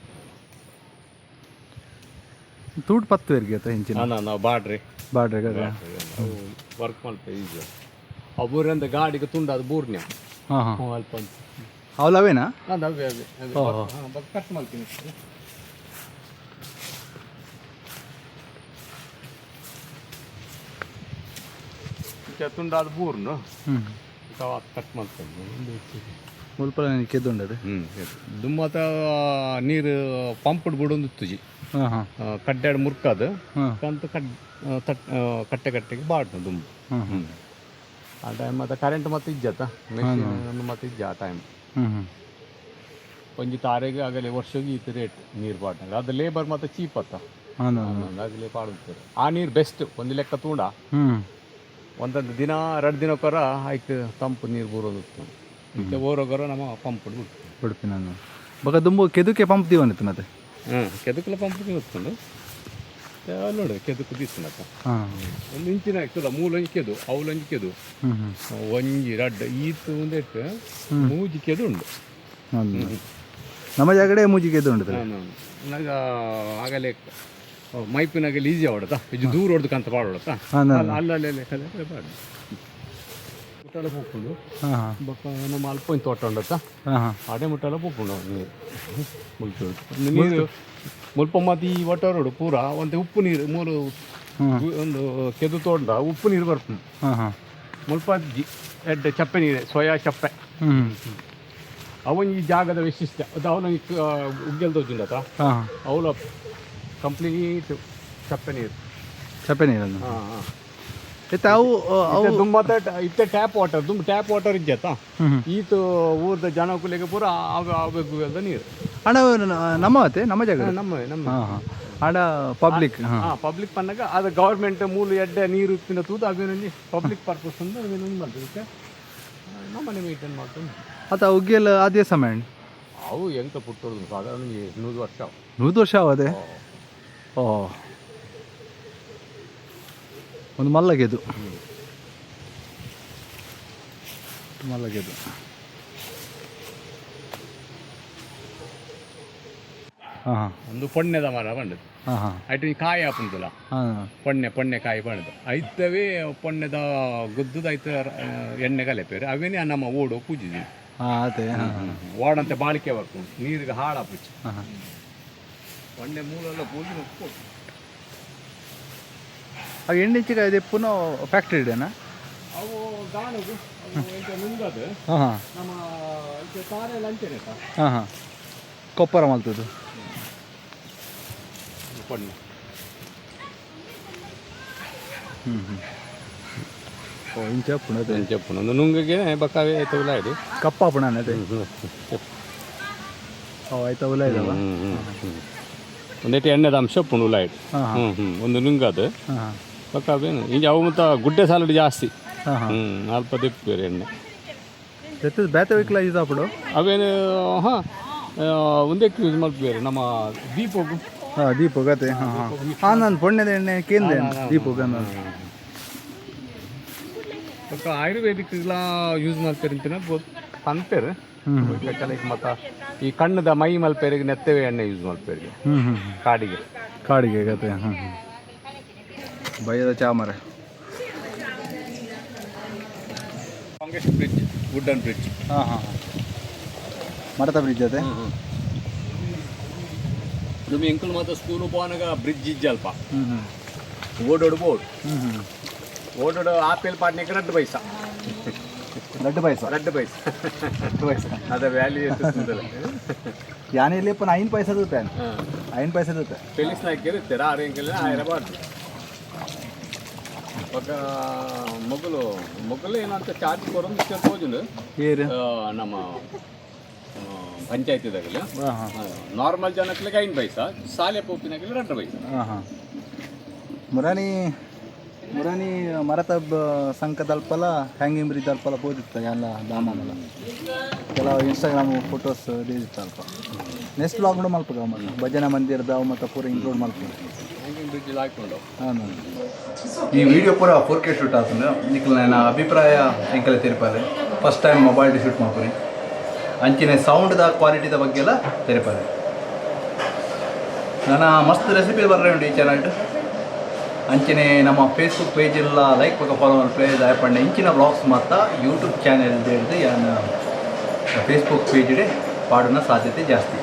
ತೂಟ್ ಪತ್ತುವೇರಿಗೆ ಅತ್ತ ಹೆಂಚಿನ? ಹಾಂ, ನಾವು ಬಾಡ್ರಿ. ಬಾಡ್ರೆ. ವರ್ಕ್ ಮಲ್ಪ ಈಜಿ ಅವು ಬೂರಿಂದ ಗಾಡಿಗೆ ತುಂಡು ಅದು ಬೂರ್ನ್ಯ. ಹಾಂ ಹಾಂ. ಅಲ್ಪ ಅಂತ. ಅವಳು ಅವೇನಾ? ಅದು ಅವೇ ಅವೇ ಅವೇ. ಹಾಂ, ಬಕ್ಕ ಕಟ್ ಮಾಡ್ತೀನಿ. ತುಂಡಾದ ಬೂರ್ನು. ಹ್ಞೂ. ಕಟ್ ಮಾಡ್ತೇನೆ. ಮುಲ್ಪ ಕೆದ್ದುಂಡದು. ಹ್ಞೂ, ದುಮ್ಮತ ನೀರು ಪಂಪ್ ಬಿಡೊಂದು ತುಜಿ. ಹಾಂ ಹಾಂ. ಕಡ್ಡಾಡ್ ಮುರ್ಕದು. ಹಾಂ. ಕಂತು ಕಡ್ ತಟ್ ಕಟ್ಟೆ ಕಟ್ಟೆಗೆ ಬಾಡ್ನು ದುಂಬು. ಹ್ಞೂ ಹ್ಞೂ. ಆ ಟೈಮ್ ಮತ್ತು ಕರೆಂಟ್ ಮತ್ತೆ ಇಜ್ಜತ್ತ ಮೆಷಿನ್ ಮತ್ತೆ ಇಜ್ಜ ಆ ಟೈಮ್. ಹ್ಞೂ ಹ್ಞೂ. ಒಂಜಿ ತಾರೆಗೆ ಆಗಲೇ ವರ್ಷಗೆ ಈತ ರೇಟ್ ನೀರು ಬಾಟ್ನಾಗ ಅದು ಲೇಬರ್ ಮತ್ತೆ ಚೀಪ್ ಅತ್ತ. ಹಾಂ. ಆಗಲೇ ಪಾಡುತ್ತಾರೆ ಆ ನೀರು ಬೆಸ್ಟ್ ಒಂದು ಲೆಕ್ಕ ತೂಂಡ. ಹ್ಞೂ. ಒಂದೊಂದು ದಿನ 2 ದಿನಕ್ಕೊರ ಆಯ್ತು ತಂಪು ನೀರು ಬರೋದು ಇತ್ತೆ ಓರೋಗೊರ ನಮ್ಮ ಪಂಪ್ ಬಿಟ್ಟು. ಉಡುಪಿ ನಾನು ಬಕ ದುಂಬು ಕೆದುಕೆ ಪಂಪ್ ದೀವನಿತ್ತು ಮತ್ತೆ. ಹ್ಞೂ, ಕೆದಕಲ ಪಂಪ್ ಗೊತ್ತುಂಡು ನೋಡು, ಕೆದಕು ದೀಸ್ತುಂಡಕ್ಕ. ಹಾಂ. ಒಂದು ಇಂಚಿನ ಆಗ್ತದ ಮೂಲೊಂಜಿ ಕೆದು ಅವಲೊಂಜಿ ಕೆದು. ಹ್ಞೂ ಹ್ಞೂ. ಒಂಜಿ ರಡ್ಡ್ ಈತು ಒಂದೆಟ್ಟು ಮೂಜಿ ಕೆದು ಉಂಡು. ಹೌದು, ನಮ್ಮ ಜಾಗಡೆ ಮೂಜಿ ಕೆದ್ದು ಉಂಟು. ನಾಗ ಆಗಲೇ ಮೈಪಿನಾಗಲಿ ಈಜಿ ಹೊಡೆದ ಇದು ದೂರ ಹೊಡೆದು ಕಂತ ಪಾಡೋಡತ್ತ. ಹಾಂ. ಅಲ್ಲಲ್ಲಿ ಪಾಡು ಮುಟ್ಟಾಲ ಪೋಪುಂಡು. ಹಾಂ ಹಾಂ. ಬೊಕ್ಕ ನಮ್ಮ ಅಲ್ಪ ಒಂಜಿ ತೋಟ ಉಂಡತ್ತ. ಹಾಂ ಹಾಂ. ಆಡೆ ಮುಟ್ಟಾಲ ಪೋಪುಂಡು ನೀರು ಮುಲ್ತು ನೀರು ಮುಲ್ಪ ಮತ್ತು ಈ ಒಟ್ಟರೋಡು ಪೂರ ಒಂದು ಉಪ್ಪು ನೀರು ಮೂರು ಒಂದು ಕೆದು ತೋಂಡ ಉಪ್ಪು ನೀರು ಬರ್ಪುಂಡು. ಹಾಂ ಹಾಂ. ಮುಲ್ಪ ಎಡ್ಡೆ ಚಪ್ಪೆ ನೀರೆ, ಸೋಯಾ ಚಪ್ಪೆ. ಹ್ಞೂ. ಅವನ್ ಈ ಜಾಗದ ವೈಶಿಷ್ಟ್ಯ ಅದು ಅವನ ಉಗ್ಗೆಲ್ ತೋಜುಂಡತ. ಹಾಂ. ಅವಳ ಕಂಪ್ಲೀಟ್ ಚಪ್ಪೆ ನೀರು. ಚಪ್ಪೆ ನೀರನ್ನು. ಹಾಂ ಹಾಂ. ಇತ್ತೆ ಅವು ಅವು ದುಂಬತ್ತ ಇತ್ತೆ ಟ್ಯಾಪ್ ವಾಟರ್ ದುಂಬ ಟ್ಯಾಪ್ ವಾಟರ್ ಇಜ್ಜತ್ತ. ಹ್ಞೂ. ಈತ ಊರ್ದ ಜನಕುಲೆಗೆ ಪೂರ ಅವೆ ಅವೆ ಗುವೆಲ್ದ ನೀರು. ಅಣ್ಣ, ನಮ್ಮ ಅತ್ತೆ ನಮ್ಮ ಜಾಗ. ನಮ್ಮ ನಮ್ಮ. ಹಾಂ ಹಾಂ, ಆಡ ಪಬ್ಲಿಕ್ ಹಾಂ. ಹಾಂ, ಪಬ್ಲಿಕ್ ಪನ್ನಗ ಅದು ಗೌರ್ಮೆಂಟ್ ಮೂಲ ಎಡ್ಡೆ ನೀರು ಉಪ್ಪಿನ ತೂದು ಅವೇನೊಂಜಿ ಪಬ್ಲಿಕ್ ಪರ್ಪಸ್ ಅಂದ್ರೆ ಅವೇನೊಂದು ಮಾಡ್ತದೆ ನಮ್ಮನೆ ಮೇಂಟೈನ್ ಮಾಡ್ಕೊಂಡು. ಆತ ಉಗ್ಗೆಲ್ಲ ಅದೇ ಸಮಯ. ಅವು ಎಂತ ಪುಟ್ಟೋದು ಸಾಧಾರಣ 100 ವರ್ಷ. 100 ವರ್ಷ ಅವದೆ. ಓ, ಒಂದು ಮಲ್ಲಗೆದು ಮಲ್ಲಗೆದು. ಹಾಂ ಹಾಂ. ಒಂದು ಪೊಣ್ಣೆದ ಮರ ಪಂಡದು. ಹಾಂ ಹಾಂ. ಐಟ್ ಕಾಯಿ ಆಪುಂತಲ್ಲ. ಹಾಂ. ಪೊಣ್ಣೆ ಪೊಣ್ಣೆ ಕಾಯಿ ಪಂಡದು, ಐತವೇ ಪೊಣ್ಣೆದ ಗುದ್ದುದ ಐತ ಎಣ್ಣೆ ಕಲೆಪೇರು. ಅವೇನೇ ನಮ್ಮ ಓಡು ಪೂಜಿದ್ವಿ. ಹಾಂ, ಅದೇ, ಹಾಂ ಹಾಂ. ಓಡಂತೆ ಬಾಳಿಕೆ ಬರ್ಪುಂಡು, ನೀರಿಗೆ ಹಾಳಾಪುಚ್ಚು. ಹಾಂ ಹಾಂ. ಪೊಣ್ಣೆ ಮೂಲೆಲ್ಲ ಪೂಜಿ ಉಪ್ಪು. ಅವು ಎಣ್ಣೆ ಚಿಕ್ಕ ಇದೆ, ಪುನಃ ಫ್ಯಾಕ್ಟ್ರಿ ಇದೆನಾ? ಅವು ಗಾಣಗು, ಅವು ಎಂತ ನುಂಗದು. ಹಾಂ ಹಾಂ. ನಮ್ಮ ಇದು ತಾರೆ ಅಂಚೆನೆ. ಹಾಂ ಹಾಂ, ಕೊಪ್ಪರ ಮಲ್ತದ್ದು. ಪೊಣ್ಣೆ. ಹ್ಞೂ ಹ್ಞೂ, ಓ ಇಂಚ ಪುಣದೆ. ಚೆಪ್ಪುನು ಒಂದು ನುಂಗಿಗೆ ಬಕ್ಕಾವೆ ಐತವಲ್ಲ ಇದು. ಕಪ್ಪ ಪುಣ ಅದೇ. ಓ, ಆಯ್ತಾ, ಉಲ ಇದಾವ. ಒಂದೈತೆ ಎಣ್ಣೆದ ಅಂಶ ಉಪ್ಪುಂಡು ಉಲಾಯ್ಡು. ಹಾಂ ಹಾಂ. ಹ್ಞೂ ಹ್ಞೂ, ಒಂದು ನುಂಗದು. ಹಾಂ ಹಾಂ. ಬಕ್ಕಾವೇನು ಈಗ ಅವು ಮತ್ತು ಗುಡ್ಡೆ ಸಾಲುಡು ಜಾಸ್ತಿ. ಹಾಂ ಹಾಂ. ಹ್ಞೂ, ಅಲ್ಪ ದಿಪ್ಪು ಎಣ್ಣೆ. ಜೊತೆ ಬೇತೆ ವೆಹಿಕಲ್ ಯೂಸ್ ಆಪಡು. ಅವೇನು, ಹಾಂ, ಒಂದಕ್ಕೆ ಯೂಸ್ ಮಲ್ಪೇರು ನಮ್ಮ ದೀಪಗು. ಹಾಂ, ದೀಪ ಗತೆ, ಹಾಂ ಹಾಂ ಹಾಂ, ನಾನು ಪೊಣ್ಣೆದ ಎಣ್ಣೆ ಕೇಂದ್ರ ದೀಪ ನಾನು. ಬೊಕ್ಕ ಆಯುರ್ವೇದಿಕ್ಲ ಯೂಸ್ ಮಲ್ಪೇರು ಅಂತಿನ ಪನ್ಪೇರು. ಕೆಲಕ್ಕೆ ಮತ್ತು ಈ ಕಣ್ಣದ ಮೈ ಮಲ್ಪೇರಿಗೆ ನೆತ್ತವೆ ಎಣ್ಣೆ ಯೂಸ್ ಮಲ್ಪೇರಿಗೆ. ಹ್ಞೂ ಹ್ಞೂ. ಕಾಡಿಗೆ. ಕಾಡಿಗೆ ಗತೆ, ಹಾಂ ಹಾಂ. ಬಯ್ಯದ ಚಾಮರೆ. Congress bridge, wooden bridge. ಹಾಂ ಹಾಂ, ಮರತ ಬ್ರಿಡ್ಜ್ ಅದೇ. ನಮ್ಮ ಎಂಕಲ್ ಮಾತ್ರ ಸ್ಕೂಲ್ ಪೋನಾಗ ಬ್ರಿಡ್ಜ್ ಇಜ್ಜಲ್ಪ. ಹ್ಞೂ ಹ್ಞೂ. ಓಡೋಡು ಬೋರ್ಡ್. ಹ್ಞೂ ಹ್ಞೂ. ಓಡೋಡು ಆಪೇಲ್ ಪಾಡ್ನೆಗೆ 2 ಪೈಸಾ. ಲಡ್ಡು ಪಾಯಸ. 2 ಪೈಸಾ. ಲಡ್ಡು ಪಾಯಸ. ಅದ ವ್ಯಾಲ್ಯೂ ಎಷ್ಟು. ಯಾನಿಲ್ಲಿ ಪುನಃ 5 ಪೈಸೆ ದೂತೆ, 5 ಪೈಸೆ ದೂತೆ. ಪೊಲೀಸ್ ನಾಯ್ಕ ಇರುತ್ತೆ, ಆರು ಎಂಕಲ್ ಆಯ್ರ ಬಾರ್ದು. ఒక ಮೊಗಲು ಮೊಗಲು ಏನಂತ ಚಾರ್ಜ್ ಕೊಡೋದು ಇಷ್ಟ ತೋಜುಂಡು. ಏರು? ನಮ್ಮ ಪಂಚಾಯತಿದಾಗಲ. ಹಾಂ ಹಾಂ. ನಾರ್ಮಲ್ ಜನಕ್ಲಿಗೆ 5 ಪೈಸಾ, ಸಾಲೆ ಪೋಪಿನಾಗಲಿ 2 ಪೈಸಾ. ಹಾಂ ಹಾಂ, ಮುರಾನಿ ಮುರಾನಿ ಮರತ ಸಂಕದಲ್ಪಲ ಹ್ಯಾಂಗಿಂಗ್ ಬ್ರಿಡ್ಜ್ ಅಲ್ಪಲ ಪೋದಿತ್ತ ಎಲ್ಲ ದಾಮನಲ. ಕೆಲವು ಇನ್ಸ್ಟಾಗ್ರಾಮ್ ಫೋಟೋಸ್ ಇತ್ತು ಅಲ್ಪ. ನೆಕ್ಸ್ಟ್ ಬ್ಲಾಗ್ ಕೂಡ ಮಲ್ಪಗ ಮತ್ತು ಭಜನಾ ಮಂದಿರದ ಮತ್ತು ಪೂರ ಇನ್ಕ್ಲೂಡ್ ಮಲ್ಪ. ಹ್ಯಾಂಗಿಂಗ್ ಬ್ರಿಡ್ಜ್ ಹಾಕೊಂಡು. ಹಾಂ, ಈ ವಿಡಿಯೋ ಪೂರ 4K shoot ಆತಂದ್ರೆ ನಿಖಲ್ ನನ್ನ ಅಭಿಪ್ರಾಯ ಎಂಕಲೆ ತೆರಿಪಾಲೆ. ಫಸ್ಟ್ ಟೈಮ್ ಮೊಬೈಲ್ ಶೂಟ್ ಮಾಡ್ತೀನಿ. ಅಂಚಿನ ಸೌಂಡ್ದ ಕ್ವಾಲಿಟಿದ ಬಗ್ಗೆ ಎಲ್ಲ ತೆರಿಪಾಲೆ. ನನ್ನ ಮಸ್ತ್ ರೆಸಿಪಿ ಬರ್ರೆ ಉಂಟು ಈ ಚಾನಲ್. ಅಂಚನೆ ನಮ್ಮ ಫೇಸ್ಬುಕ್ ಪೇಜ್ ಎಲ್ಲ ಲೈಕ್ ಬೊಕ ಫಾಲೋ ಮಲ್ಪೆ. ದಯಪಂಡ ಇಂಚಿನ ಬ್ಲಾಗ್ಸ್ ಮತ್ತು ಯೂಟ್ಯೂಬ್ ಚಾನೆಲ್ ಹಿಡಿದು ಯಾನ್ ಫೇಸ್ಬುಕ್ ಪೇಜ್ ಪಾಡುನ ಸಾಧ್ಯತೆ ಜಾಸ್ತಿ.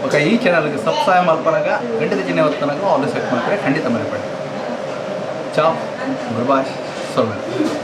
ಓಕೆ, ಈ ಚಾನಲ್ಗೆ ಸಬ್ಸ್ಕ್ರೈಬ್ ಮಲ್ಪನಾಗ ಗಂಟೆ ಚಿಹ್ನೆ ಒತ್ತನಾಗ ಆಲ್ ಸೆಟ್ ಮಾಡ್ತಾರೆ. ಖಂಡಿತ ಮನೆ ಪಡೆ. ಚಾಪ್ ಗುರುಬಾಷ್ ಸೊಲ್ವೆ.